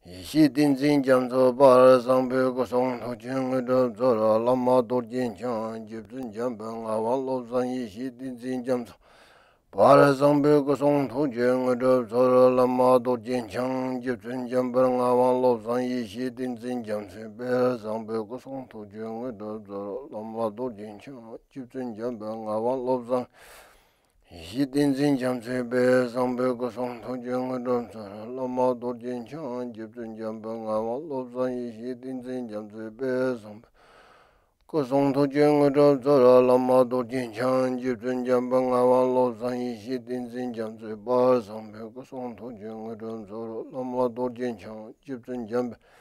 ཡེ་ཤེས་ཏིང་འཛིན་རྒྱ་མཚོའི་དཔལ་བཟང་པོའི་སྐུ་གསུང་ཐུགས་ཀྱི་དངོས་གྲུབ་སྩོལ། བླ་མ་རྡོ་རྗེ་འཆང་རྗེ་བཙུན་འཇམ་དཔལ་ངག་དབང་བློ་བཟང་ཡེ་ཤེས་ཏིང་འཛིན་རྒྱ་མཚོའི་དཔལ་བཟང་པོའི་སྐུ་གསུང་ཐུགས་ཀྱི་དངོས་གྲུབ་སྩོལ། བླ་མ་རྡོ་རྗེ་འཆང་རྗེ་བཙུན་འཇམ་དཔལ་ངག་དབང་བློ་བཟང་ཡེ་ཤེས་ཏིང་འཛིན་རྒྱ་མཚོའི་དཔལ་བཟང་པོའི་སྐུ་གསུང་ཐུགས་ཀྱི་དངོས་གྲུབ་སྩོལ། བླ་མ་རྡོ་རྗེ་འཆང་རྗེ་བཙུན་འཇམ་དཔལ་ངག་དབང་བློ་བཟང་ཡེ་ཤེས་ཏིང་འཛིན་རྒྱ་མཚོའི་དཔལ་བཟང་པོའི་སྐུ་གསུང་ཐུགས་ཀྱི་དངོས་གྲུབ་སྩོལ། བླ་མ་རྡོ་རྗེ་འཆང་རྗེ་བཙུན་འཇམ་དཔལ་ངག་དབང་བློ་བཟང་ཡེ་ཤེས་ཏིང་འཛིན་རྒྱ་མཚོའི་དཔལ་བཟང་པོའི་སྐུ་གསུང་ཐུགས་ཀྱི་དངོས་གྲུབ་སྩོལ། བླ་མ་རྡོ་རྗེ་འཆང་རྗེ་བཙུན་འཇམ་དཔལ་ངག་དབང་བློ་བཟང་ཡེ་ཤེས་ཏིང་འཛིན་རྒྱ་མཚོའི་དཔལ་བཟང་པོའི་སྐུ་གསུང་ཐུགས་ཀྱི་དངོས་གྲུབ་སྩོལ། བླ་མ་རྡོ་རྗེ་འཆང་རྗེ་བཙུན་འཇམ་དཔལ་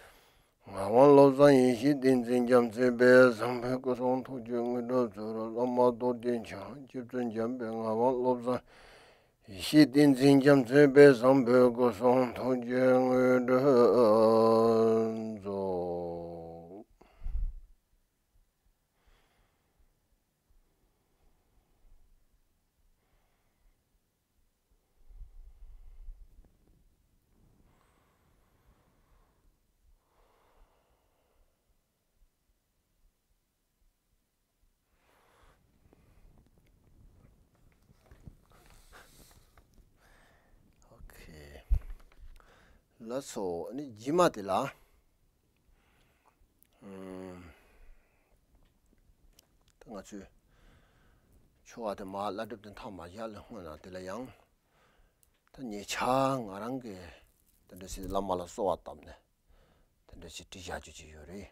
ངག་དབང་བློ་བཟང་ཡེ་ཤེས་ཏིང་འཛིན་རྒྱ་མཚོའི་དཔལ་བཟང་པོའི་སྐུ་གསུང་ཐུགས་ཀྱི་དངོས་གྲུབ་སྩོལ། བླ་མ་རྡོ་རྗེ་འཆང་རྗེ་བཙུན་འཇམ་དཔལ་ངག་དབང་བློ་བཟང་ཡེ་ཤེས་ཏིང་འཛིན་རྒྱ་མཚོའི་དཔལ་བཟང་པོའི་སྐུ་གསུང་ཐུགས་ཀྱི་དངོས་གྲུབ་སྩོལ། ཨོ་ཁེ། ལགས་སོ། ཨ་ནི་རྗེས་མ་དེ་ལ། ཨུམ། ད་ང་ཚོས་ཆོ་ག་དེ་མར་བླ་སྒྲུབ་དེ་མཐའ་མ་བཞག་ལས་སྔོན་ལ་དེ་ལ་ཡང་ད་ཉེ་ཆར་ང་རང་གིས་དེ་འདྲ་ཞིག་བླ་མ་ལ་གསོལ་བ་བཏབ་ནས་དེ་འདྲ་ཞིག་བྲིས་བཞག་རྒྱུ་ཅིག་ཡོད་རེད།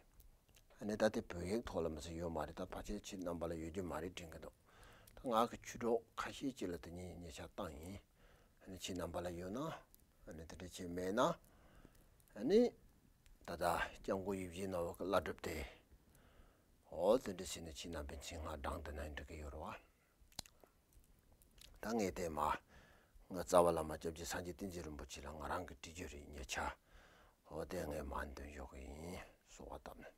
ཨ་ནི་ད་དེ་བོད་ཡིག་ཐོག་ལ་མ་ཟད་ཡོད་མ་རེད། ད་ཕལ་ཆེར་ཁྱེད་རྣམ་པ་ལ་ཡོད་རྒྱུ་མ་རེད་དྲན་གྱི་འདུག་ད་ང་གི་ཆོས་གྲོགས་ཁ་ཤས་ཅིག་ལ་དེ་ཉིད་ཉེ་ཆར་བཏང་ཡིན། ཨ་ནི་ཁྱེད་རྣམ་པ་ལ་ཡོད་ན། ཨ་ནི་དེ་འདྲ་བྱས་མེད་ན། ཨ་ནི་ད་ལྟ་སྐྱབས་མགོན་ཡིད་བཞིན་ནོར་བུ་གི་བླ་སྒྲུབ་དེ། འོ་དེ་འདྲ་བྱས་ནས་ཁྱེད་རྣམ་པའི་མཚན་སྔ་འབྲངས་དེ་ན་འགྲིག་གི་ཡོད་རེད་བ། ད་ངས་དེ་མ་ངའི་རྩ་བ་བླ་མ་སྐྱབས་རྗེ་སངས་རྒྱས་བསྟན་འཛིན་རིན་པོ་ཆེ་ལ་ང་རང་གིས་བྲིས་རྒྱུ་རེད། ཉེ་ཆར། འོ་དེ་ངས་མར་འདོན་ཞུ་གི་ཡིན། གསོལ་བ་བཏབ་ནས།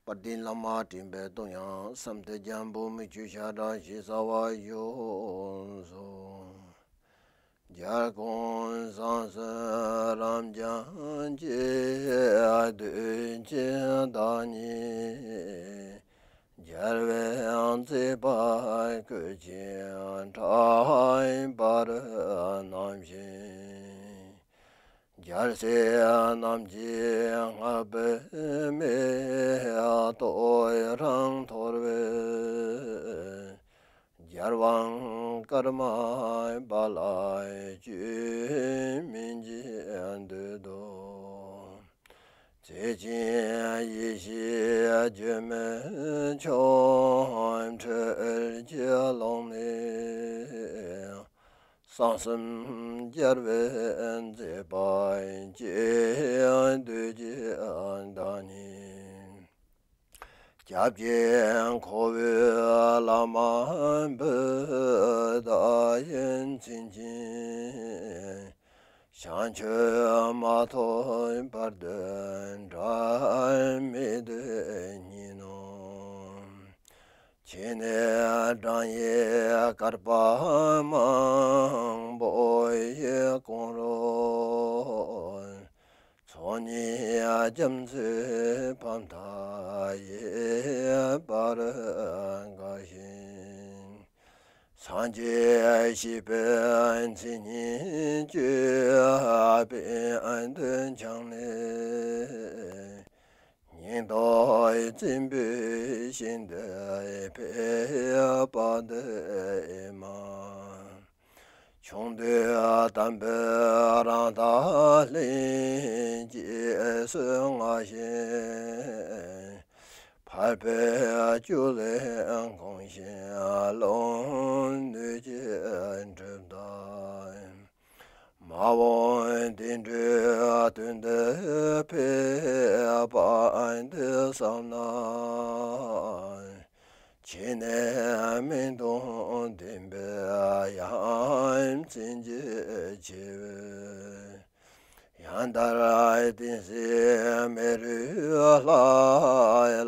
དཔལ་ལྡན་བླ་མ་དྲན་པས་དུང་ཡང་བསམ་སྟེ། རྒྱལ་པོ་མིག་ཆུའི་ཞལ་གྲངས་ཞེས་བྱ་བ་བཞུགས་སོ། རྒྱལ་ཀུན་བཟང་སུ་རབ་འབྱམས་ཀྱི། བདུད་ཀྱི་བདག་ཉིད་རྒྱལ་བའི་མཛད་པ་བཀོད་ཅིང་གྲགས་པར་སྣང་ཞིང་། རྒྱལ་སྲས་རྣམས་ཀྱི་བསྔགས་པའི་མེ་ཏོག་རང་འཐོར་བའི། རྒྱལ་དབང་ཀརྨ་པ་ལ་བཅོས་མིན་གྱི་འདོད་དོ། མཛད་ཅིང་ཡེ་ཤེས་སྒྱུ་མའི་ཆོ་འཕྲུལ་གྱི་ཀློང་ནས། གསང་གསུམ་རྒྱལ་བའི་མཛད་པ་བཅས། བདུད་ཀྱི་བདག་ཉིད་སྐྱབས་ཀྱི་ཁོ་བོས་བླ་མ་བུ་དག་ཡིན་མཚན་ཅན། བྱང་ཆུབ་མ་ཐོབ་བར་དུ་འབྲལ་མེད་དུ་ཉིད་ནོ། ཕྱི་ནས་བགྲང་ཡས་བསྐལ་པ་མང་པོ་ཡི་གོང་རོལ། ཚོགས་གཉིས་རྒྱ་མཚོའི་ཕ་མཐའ་ཡས་པར་དགའ་ཞིང་། སངས་རྒྱས་ཤིས་པའི་མཚན་ཉིད་བརྗོད་པའི་དོན་ཀྱང་ནི། སྙིང་སྟོབས་བཙུན་པོའི་ཞིང་དུ་ཕེབས་པ་འདི་ཨེ་མ། ཆུང་དུས་དམ་པའི་རང་དག་ལྷན་ཅིག་གསོལ་བ་བཞིན། ཕལ་པའི་སྐྱོ་ལས་གང་ཞིག་ལོང་ནུས་ཀྱི་གྲུབ་མཐའ། མ་འོངས་བདེ་འགྲོའི་དོན་དུ་ཕེབས་པ་འདི་བསམ་ན། ཕྱི་ནས་མིག་མཐོང་ལྡན་པའི་ཡ་མཚན་གྱི་ཆེ་བའི། ཡང་ལྟར་བསྟན་སྲིད་མེ་རུ་ལྷ་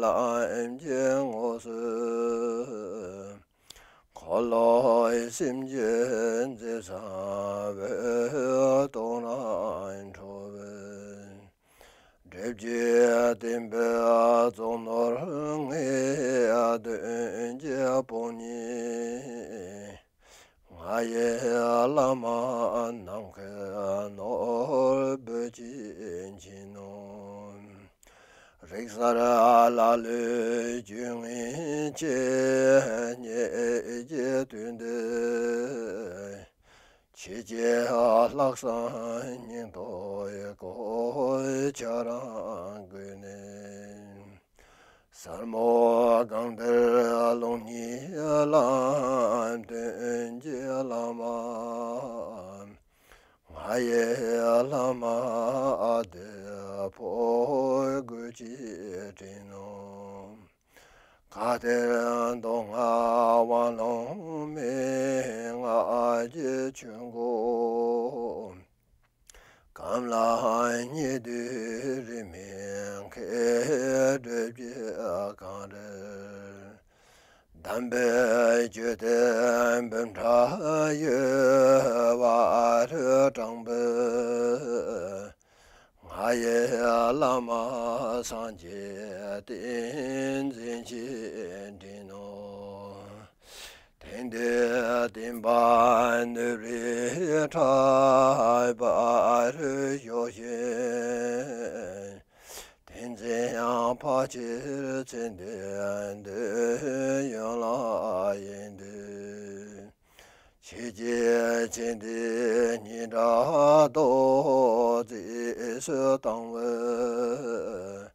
ལམ་གྱི་ངོགས་སུ། འཁོར་ལོ་སེམས་ཀྱི་མཛད་བཟང་བོའི་དོང་རང་འཕྲོ་བའི། སྒྲིབ་བཅས་བསྟན་པའི་གཙུག་ནོར་ལྔའི་དོན་གྱི་དཔུང་ཉིད། ང་ཡི་བླ་མ་ནམ་མཁའི་ནོར་བུ་ཅན་མཁྱེན་ནོ། རིག་གསར་ཀླ་ཀློའི་སྤྱོད་ངན་ཆེ་ཉེས་ཀྱི་དོན་དུ། ཆོས་ཀྱི་ལྷག་བསམ་སྙིང་སྟོབས་གོ་ཆ་རང་བགོས་ནས། ཟབ་མོ་གང་འདིར་ལུང་གཉིས་ལམ་སྟོན་གྱི་བླ་མ། ང་ཡི་བླ་མ་ཨ་ཏི་ཕོ་རྒོད་ཅེས་དྲིས་ནོ། ག་ཏེར་མདོ་སྔགས་དབང་ལུང་མན་ངག་གི་ཆོས་འཁོར། གང་ལ་བསྙད་དུས་རིས་མེད་མཁས་གྲུབ་ཀྱི་གངས་རི། གདམས་པའི་བརྗོད་བདེ་འབུམ་ཕྲག་ཡོད་པ་རུ་དྲངས་པའི། ང་ཡི་བླ་མ་སངས་རྒྱས་བསྟན་འཛིན་ཆེ་དྲིས་ནོ། དེང་འདིར་བསྟན་པ་ནུབ་རིའི་ཕྲག་པ་རུ་ཞུགས་ཤིང་། དེང་འཛིན་ཡང་ཕལ་ཆེར་ཚེ་འདི་འདོད་ཡོན་ལ་ཡེངས་ཏེ། ཕྱིས་ཀྱི་ཚེ་འདི་སྙིང་ཁྲག་རྡོ་རྗེས་སུ་བཏང་བའི།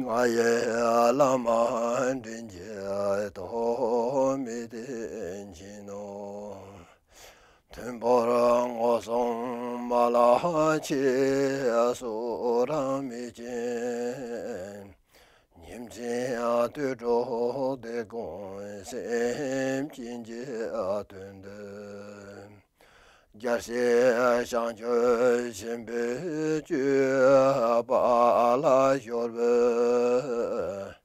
ང་ཡི་བླ་མ་དྲིན་ཅན་ཐོགས་མེད་དེ་མཁྱེན་ནོ། མཐོན་པོར་ངོ་སྲུང་མ་ལགས་ཆེ་སུ་རང་མེད་ཅིང་། ཉིན་མཚན་དུས་དྲུག་དེ་ཀུན་སེམས་ཅན་གྱི་དོན་དུ། རྒྱལ་སྲས་བྱང་ཆུབ་ཆེན་པོའི་སྤྱོད་པ་ལ་སྦྱོར་བའི།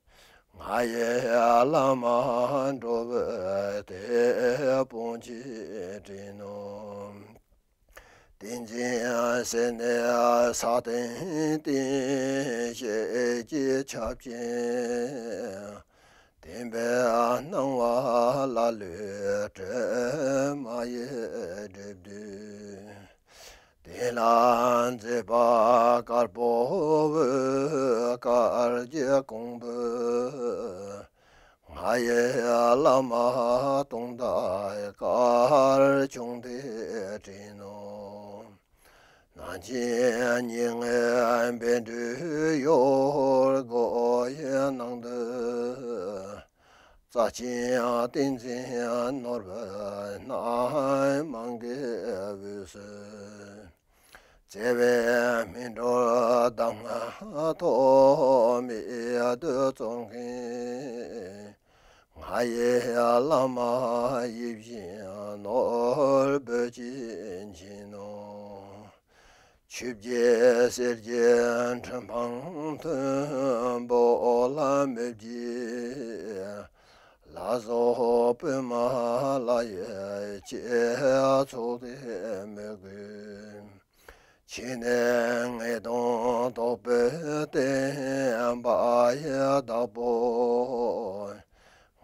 ང་ཡི་བླ་མ་འགྲོ་བའི་དེད་དཔོན་ཆེ་དྲིས་ནོ། ཏིང་འཛིན་ཟེར་ནས་ས་སྟེང་བསྟན་ཞལ་གྱི་ཆབ་ཅིང་། བསྟན་པའི་སྣང་བ་ཀླ་ཀློའི་དྲི་མ་ཡིས་བསྒྲིབས་དུས། དེ་ལ་མཛད་པ་དཀར་པོ་འོད་དཀར་གྱི་ཀོང་བུ། ང་ཡི་བླ་མ་དུང་ཟླ་དཀར་ཆུང་དེ་དྲིས་ནོ། ནང་ཆེན་སྙིང་ལྔའི་བཻ་ཌཱུརྱ་སྒོ་ཡི་ནང་དུ། རྩ་ཆེན་ཏིང་འཛིན་ནོར་བུ་སྣ་མང་གི་འོད་ཟེར། བརྩེ་བའི་སྨིན་གྲོལ་གདམས་ངག་ཐོགས་མེད་དུ་སྩོལ་མཁན། ང་ཡི་བླ་མ་ཡིད་བཞིན་ནོར་བུ་ཅན་མཁྱེན་ནོ། ཆོས་བརྒྱད་གསེར་གྱི་ཁྲི་འཕང་མཐོན་པོ་ལ་མི་བརྗིད། ལ་སོགས་པུས་མོ་ལ་ཡི་ཆེ་ཚོགས་དེ་མི་གོས། ཕྱི་ནས་ངེས་དོན་རྟོགས་པའི་བསྟན་པ་ཡི་བདག་པོ།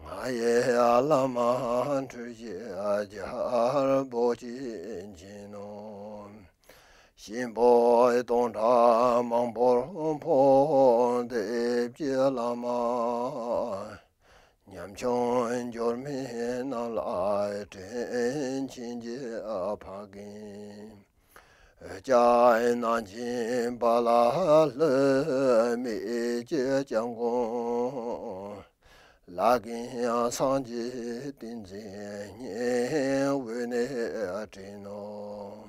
ང་ ང་ཡི་བླ་མ་འཁྲུལ་ཞིག་རྒྱལ་པོ་ཅི་བྱིན་ནོ། གཤིན་པོ་སྟོང་ཕྲག་མང་པོར་ཕོག་འདེབས་ཀྱི་བླ་མ། ཉམ་ཆུང་འབྱོར་མེད་རྣམས་ལ་དྲིན་ཆེན་གྱི་ཕ་རྒན། འོད་ཀྱང་ནང་བཞིན་པ་ལ་ལྷོད་མེད་ཀྱི་སྐྱབས་མགོན། ལ་རྒན་སངས་རྒྱས་བསྟན་འཛིན་སྙིང་དབུས་ནས་དྲན་ནོ།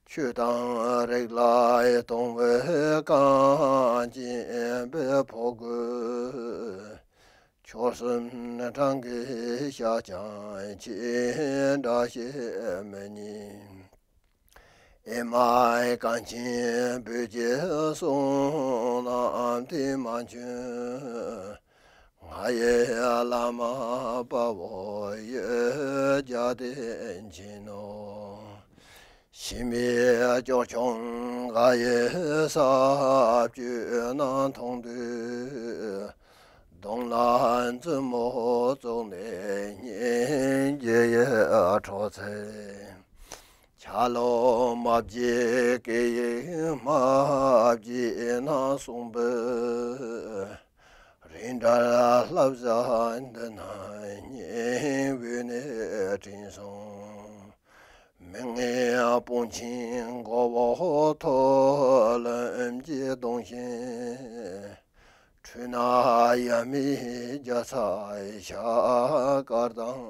ཆོས་དང་རིགས་ལ་གཏོང་བའི་གངས་ཅན་པའི་ཕོ་རྒོད། ཆོལ་གསུམ་གྲངས་ཀྱིས་བཤད་ཀྱང་ཁྱེད་འདྲ་བཤད་མི་ཉན། ཨེ་མ་གངས་ཅན་བོད་ཀྱི་གསུང་རྣམས་དེ་མ་འཆོལ། ང་ཡི་བླ་མ་དཔའ་བོ་ཡོད་རྒྱལ་བསྟན་ཅན་ནོ། ཤི་མི་སྐྱོ་ཆུང་འགའ་ཡི་ས་བཅུད་རྣམས་མཐོང་དུས། གདོང་ལ་མཛུབ་མོ་བཙུགས་ནས་སྙིང་རྗེ་ཡི་ཁྲོ་ཚེ། ཆ་ལུགས་མ་བརྗེད་སྐད་ཡིག་མ་བརྗེད་ན་གསུངས་པའི། རིགས་འདྲ་བསླབ་བྱ་འདི་རྣམས་སྙིང་དབུས་ནས་དྲན་སོང་། མི་ངན་དཔུང་ཆེན་མགོ་བོ་ཐོག་ལམ་གྱི་གདོང་བཞིན། འཁྲུལ་སྣང་ཡ་མེད་རྒྱ་ཚ་ཡི་ཤ་དཀར་དང་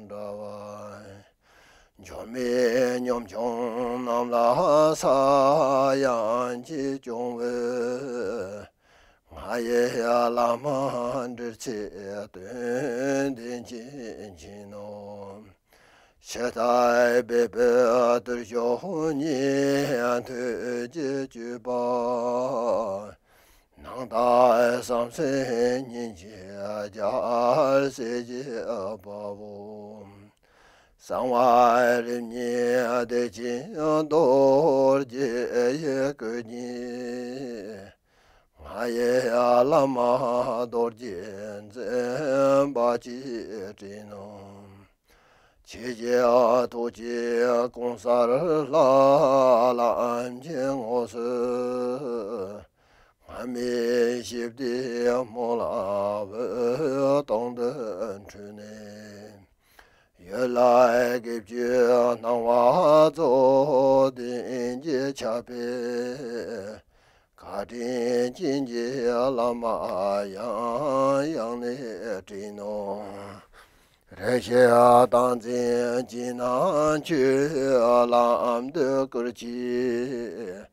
འདྲ་བ། འབྱོར་མེད་ཉམ་ཆུང་རྣམས་ལ་ས་ཡང་གཅིག་སྐྱོང་བའི། ང་ཡི་བླ་མ་འབྲེལ་ཚད་དོན་ལྡན་ཅན་ཡིན་ནོ། ཕྱི་ལྟར་སྦས་པའི་བརྟུལ་ཞུགས་ཉན་ཐོས་ཀྱི་སྤྱོད་པ། ནང་ལྟར་བསམ་སེམས་སྙིང་རྗེ་རྒྱལ་སྲས་ཀྱི་དཔའ་བོ། གསང་བ་རིམ་གཉིས་བདེ་ཆེན་རྡོ་རྗེ་ཡི་སྐུ་བརྙེས། ང་ཡི་བླ་མ་རྡོ་རྗེ་འཛིན་པ་ཅིག་དྲན་ནོ། ཁྱེད་ཀྱི་ཐུགས་ཀྱི་གང་ཟག་ལྷ་ལམ་གྱི་ངོགས་སུ། སྔ་མའི་ཞི་བདེའི་སྨོན་ལམ་འོད་སྟོང་དུ་འཕྲོས་ནས། ཡུལ་ལ་དགེ་བཅུའི་སྣང་བ་རྫོགས་ལྡན་གྱི་ཆགས་པས། བཀའ་དྲིན་ཅན་གྱི་བླ་མ་ཡང་ཡང་ནས་དྲན་ནོ། རེ་ཞིག་སྟངས་འཛིན་གྱི་ནང་ཆོས་ལམ་དུ་བཀུར་གྱིས།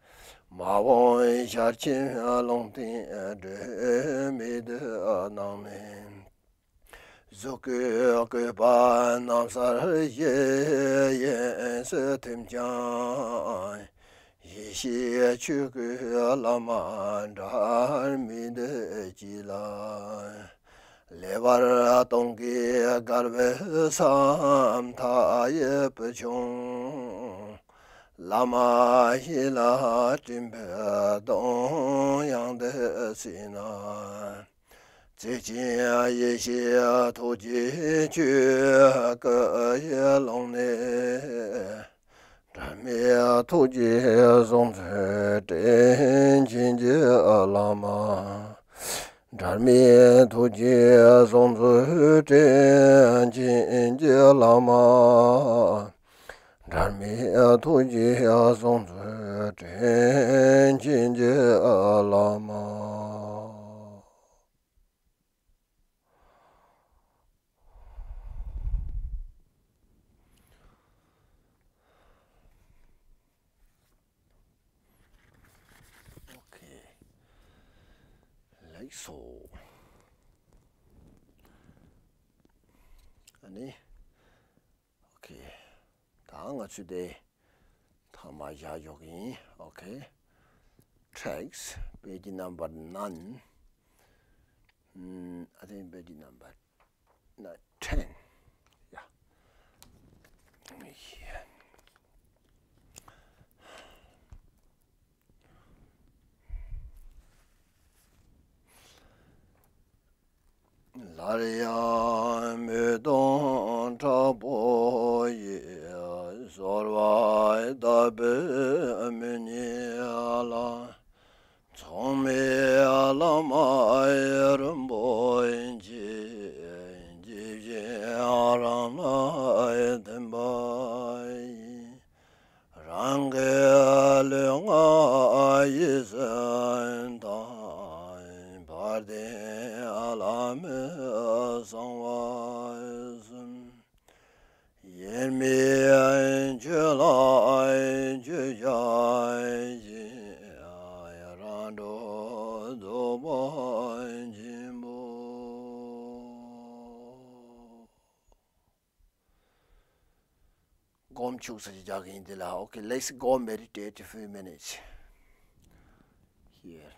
མ་འོངས་ཞལ་ཆེམས་ལུང་བསྟན་སྒྲོན་མེ་དུ་སྣང་མིན། གཟུགས་སྐུའི་བཀོད་པ་རྣམ་གསལ་ཞིག་ཡིན་སྲིད་ཐིམ་ཀྱང་། ཡེ་ཤེས་ཆོས་སྐུའི་བླ་མ་འབྲལ་མེད་འདི་གཅིག་ལ། ལེགས་པར་གཏོང་གིས་དགའ་བའི་བསམ་མཐའ་ཡི་བུ་ཆུང་། བླ་མ་ཡིད་ལ་དྲན་པའི་གདངས་དབྱངས་འདི་གསན་ན། བརྩེ་ཆེན་ཡེ་ཤེས་ཐུགས་རྗེའི་ཆོས་སྐུ་ཡི་ཀློང་ནས། འབྲལ་མེད་ཐུགས་རྗེས་བཟུང་མཛོད་དྲིན་ཅན་གྱི་བླ་མ། འབྲལ་མེད་ཐུགས་རྗེས་བཟུང་མཛོད་དྲིན་ཅན་གྱི་བླ་མ། འབྲལ་མེད་ཐུགས་རྗེས་བཟུང་མཛོད་དྲིན་ཅན་གྱི་བླ་མ། Okay. Like so. ཨ་ནི། Okay. ད་ང་ཚོས་དེ་ཐ་མ་བཞག་འཇོག་གི་ཡིན། Okay. Tracks, page number nine. Mm, I think page number nine, ten. Yeah. Yeah. སླར་ཡང་ ཨང་ཀི་ལུས་ངག་ཡིད་གསུམ་དང་། བར་དོའི་ལམ་གསང་བ་གསུམ། དབྱེར་མེད་ཆོས་ལ་སྤྱོད་བྱ་ཞིང་། རང་གྲོལ་རྫོགས་པ་ཆེན་པོ། སྒོམ་བཅུག་ས་ཅིག་རྒྱག་གི་ཡིན་འདི་ལ། Okay, let's go meditate a few minutes here.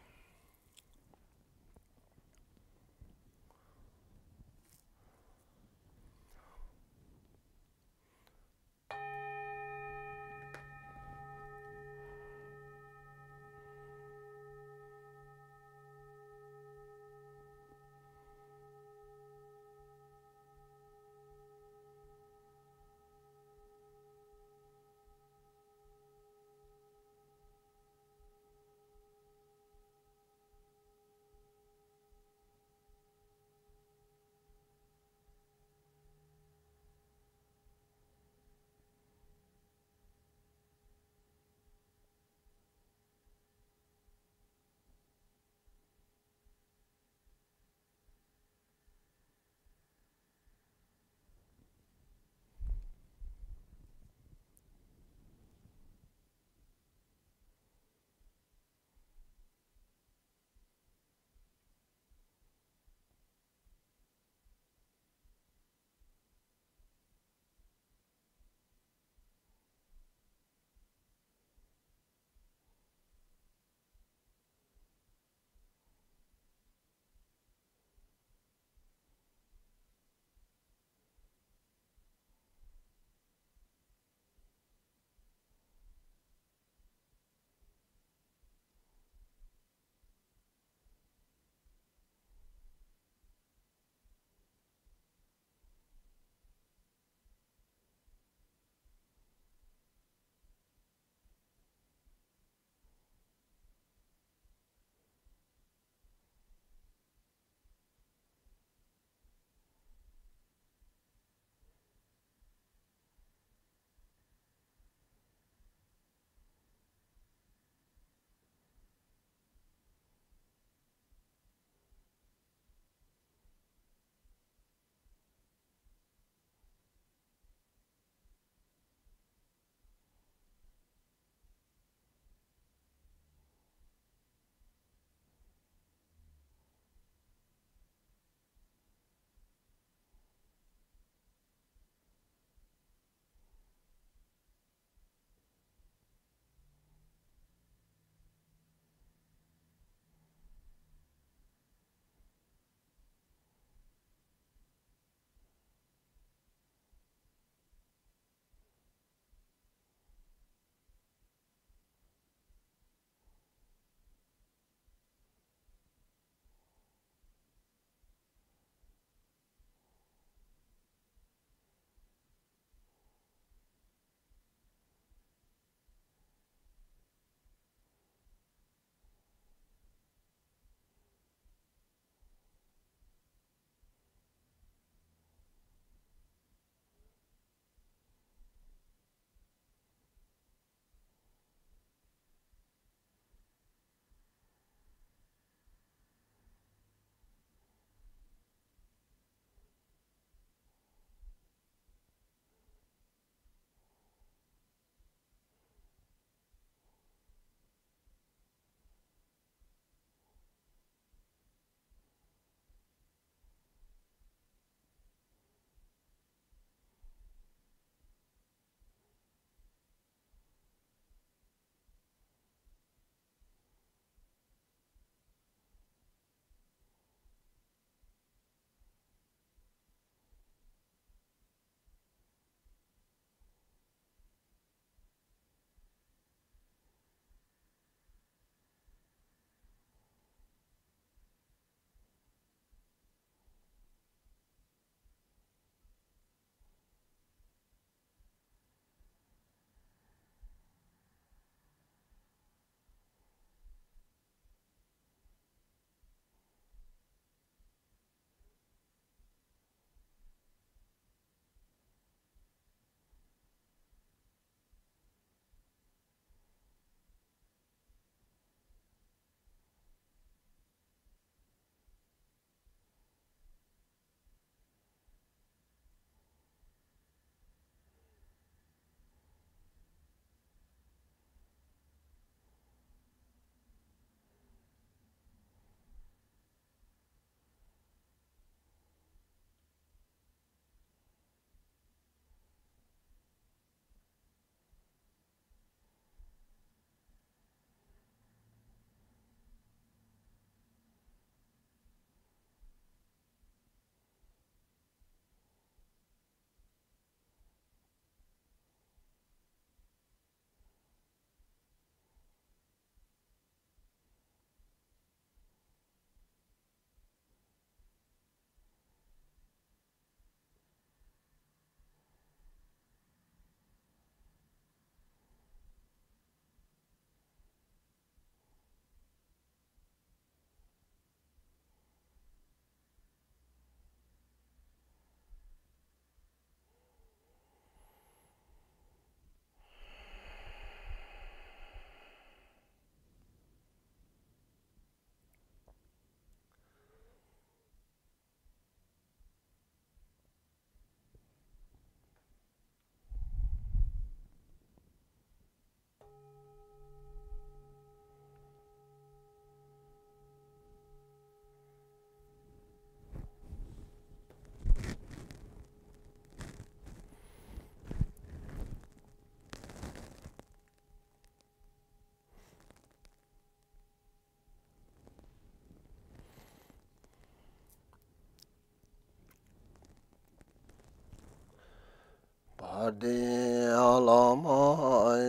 ལམ་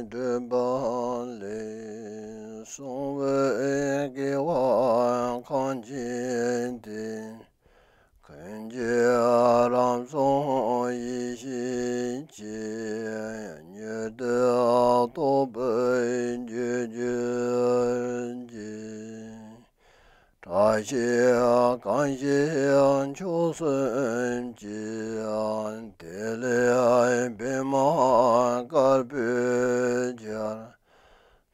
བགྲོད་པ་ལས། གསང་བའི་དགེ་བ་གང་བགྱིས་ཏེ། ཀུན་གྱི་རང་བྱུང་ཡེ་ཤེས་ཀྱིས། མྱུར་དུ་རྟོགས་པར་འགྱུར་གྱུར་ཅིག། བཀྲ་ཤིས་གང་ཞིག་མཆོག་གསུམ་གྱི། དེ་ལས་པདྨ་དཀར་པོའི་གར།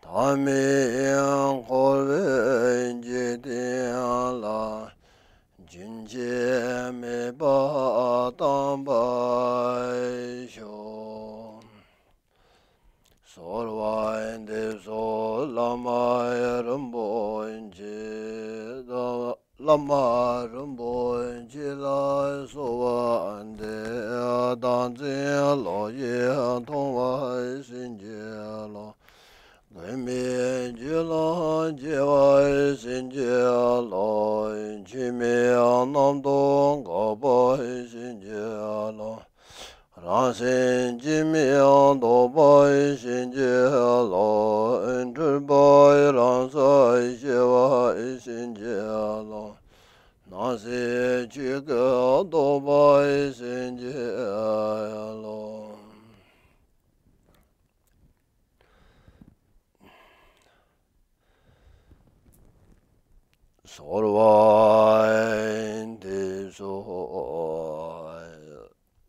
ཐ་མལ་འཁོར་བའི་འཇིག་རྟེན་ལ། རྒྱུན་ཆད་མེད་པར་གཏང་བར་ཤོག། གསོལ་བ་འདེབས་སོ་བླ་མ་རིན་པོ་ཆེ། བླ་མ་རིན་པོ་ཆེ་ལ་གསོལ་བ་འདེབས། བདག་འཛིན་ལོག་ཤེས་མཐོང་བ་སེམས་ཀྱི་བློ། མགོན་མེད་རྒྱུད་ལ་སྐྱེ་བ་སེམས་ཀྱི་བློ། ཆོས་མེད་རྣམ་རྟོག་འགག་པ་སེམས་ཀྱི་བློ། རང་སེམས་སྐྱེ་མེད་རྟོགས་པ་སེམས་ཀྱི་བློ། འཁྲུལ་པ་རང་སར་ཤེས་པ་སེམས་ཀྱི་བློ། སྣང་སྲིད་ཆོས་སྐུ་རྟོགས་པ་སེམས་ཀྱི་བློ། གསོལ་བ་འདེབས་སོ་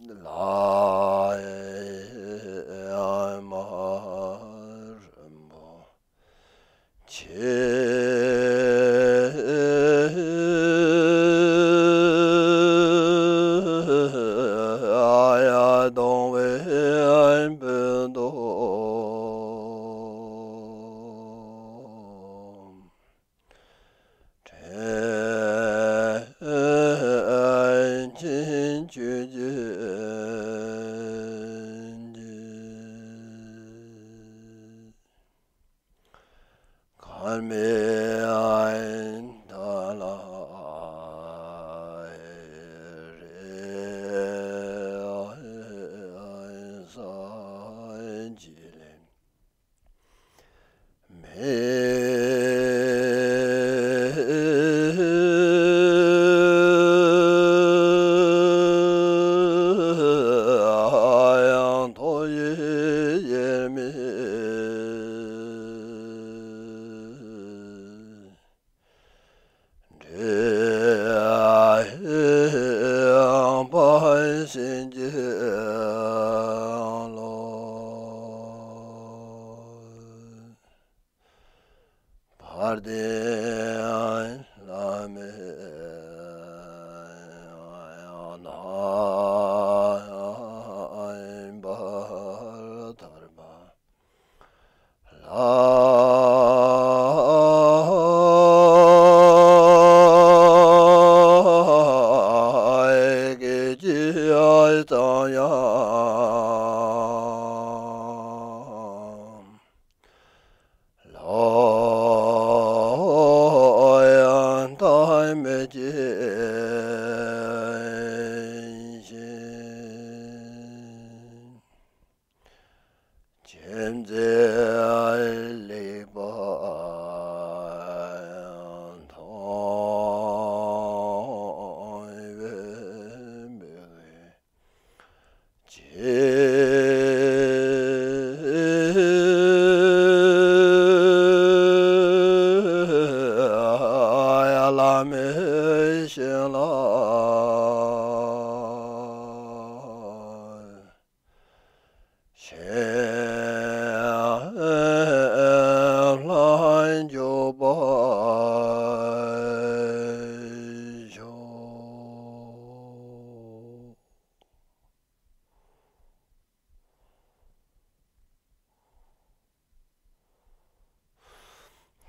བླ་མ་རིན་པོ་ཆེ། གདུང་བའི་སྤོས་དང་། དྲིན་ཆེན་ཆོས་ཀྱི་རྒྱལ། གར་མེད་ད་ལ་རེ་ས་ཅི་ལས། མེ་ཡང་ཐོགས་ཡེ་ཡེ་མེ། འདྲེ་ཡང་པ་སེམས་ཀྱི་བློ། བར་དོའི་ལམ་རྣམ་པར་ཐར་པ་ལ། སྐད་ཅིག་ཙམ་ཡང་ལོག་ལྟ་མི་བྱེད་ཅིང་། ཅི་མཛད་ལེགས་པར་མཐོང་བའི་མིག་གིས། བླ་མའི་བྱིན་རླབས་ཞིང་ལྷག་འཇུག་པར་ཤོག།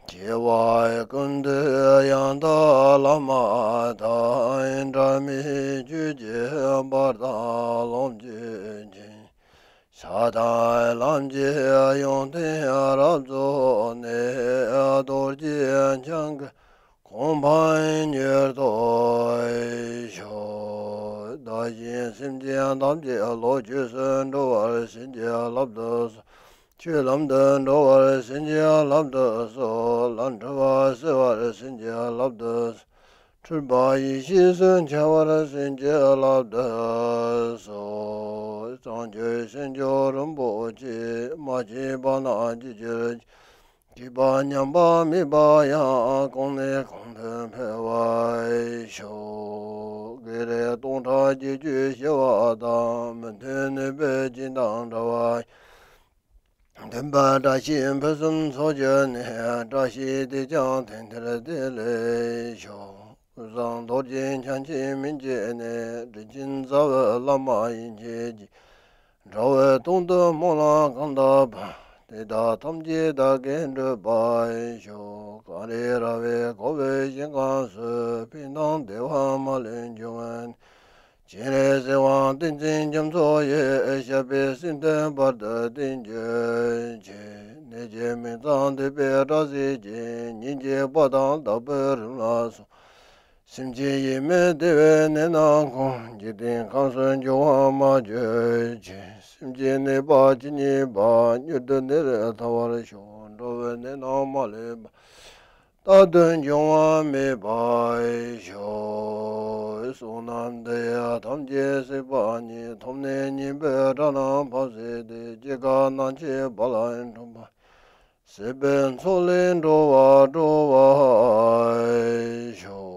སྐྱེ་བ་ཀུན་ཏུ་ཡང་དག་བླ་མ་དང་། འབྲལ་མེད་ཆོས་ཀྱི་དཔལ་དང་ལོངས་སྤྱོད་ཅིང་། ཕྱག་དང་ལམ་གྱི་ཡོན་ཏན་རབ་རྫོགས་ནས། རྡོ་རྗེ་འཆང་གི་གོ་འཕང་མྱུར་ཐོབ་ཤོག། བཞིན་སེམས་ཅན་ཐམས་ཅད་བློ་ཆོས་སུ་འགྲོ་བར་བྱིན་གྱིས་བརླབ་ཏུ་གསོལ། ཆོས་ལམ་དུ་འགྲོ་བར་བྱིན་གྱིས་བརླབ་ཏུ་གསོལ། ལམ་འཁྲུལ་པ་སེལ་བར་བྱིན་གྱིས་བརླབ་ཏུ་གསོལ། འཁྲུལ་པ་ཡེ་ཤེས་སུ་འཆར་བར་བྱིན་གྱིས་བརླབ་ཏུ་གསོལ། བྱང་ཆུབ་ཤིང་མཆོག་རིན་པོ་ཆེ། མ་སྐྱེས་པ་རྣམས་སྐྱེ་གྱུར་ཅིག་སྐྱེས་པ་ཉམས་པ་མེད་པ་ཡང་། གོང་ནས་གོང་དུ་འཕེལ་བར་ཤོག་བགེགས་རིགས་སྟོང་ཕྲག་བརྒྱད་ཅུ་ཞི་བ་དང་། མི་མཐུན་ནུས་པའི་རྐྱེན་དང་བྲལ་བ། མཐུན་པའི་བཀྲ་ཤིས་ཕུན་སུམ་ཚོགས་གྱུར་ནས། བཀྲ་ཤིས་དེས་ཀྱང་དེང་འདིར་བདེ་ལེགས་ཤོག་ཀུན་བཟང་རྡོ་རྗེ་འཆང་ཆེན་མན་ཆད་ནས། དྲིན་ཆེན་རྩ་བའི་བླ་མ་ཡན་ཆད་ཀྱི། དགྲ་བོའི་དོན་དུ་སྨོན་ལམ་གང་བཏབ་པ། དེ་དག་ཐམས་ཅད་བདག་གིས་འགྲུབ་པར་ཤོག་གངས་རི་ར་བས་བསྐོར་བའི་ཞིང་ཁམས་སུ། ཕན་དང་བདེ་བ་མ་ལུས་འབྱུང་བའི། སྤྱན་རས་གཟིགས་དབང་ཏིང་འཛིན་རྒྱ་མཚོ་ཡི། ཞབས་པད་སྲིད་མཐའི་བར་དུ་བརྟན་གྱུར་ཅིག་ནད་ཀྱི་མིག་རྩ་འདུས་པའི་སྐྲ་སེར་གྱིས། ཉིན་གཅིག་པ་དང་ཟླ་བའི་རིམ་ལ་སོགས། སེམས་ཅན་ཡིད་མི་བདེ་བའི་ནད་རྣམས་ཀུན། འཇིག་རྟེན་ཁམས་སུ་འབྱུང་བ་མ་གྱུར་ཅིག་སེམས་ཅན་ནད་པ་ཇི་སྙེད་པ། མྱུར་དུ་ནད་རིགས་ཐར་བར་ཤོག་འགྲོ་བའི་ནད་རྣམས་མ་ལུས་པ། རྟག་ཏུ་འབྱུང་བ་མེད་པར་ཤོག་བསོད་ནམས་འདི་ཡིས་ཐམས་ཅད་གཟིགས་པ་ཉིད། ཐོབ་ནས་ཉེས་པའི་དགྲ་རྣམས་ཕམ་བྱས་ཏེ། སྐྱེ་རྒ་ན་འཆིའི་རྦ་རླབས་འཁྲུགས་པ། སྲིད་པའི་མཚོ་ལས་འགྲོ་བ་སྒྲོལ་བར་ཤོག་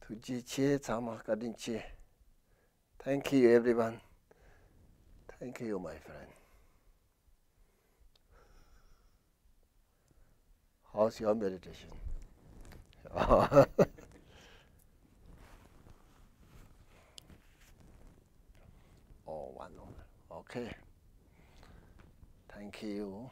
ཐུགས་རྗེ་ཆེ། ཚང་མ་བཀའ་དྲིན་ཆེ། Thank you, everyone. Thank you, my friend. How's your meditation? Oh, one hour. Okay. Thank you.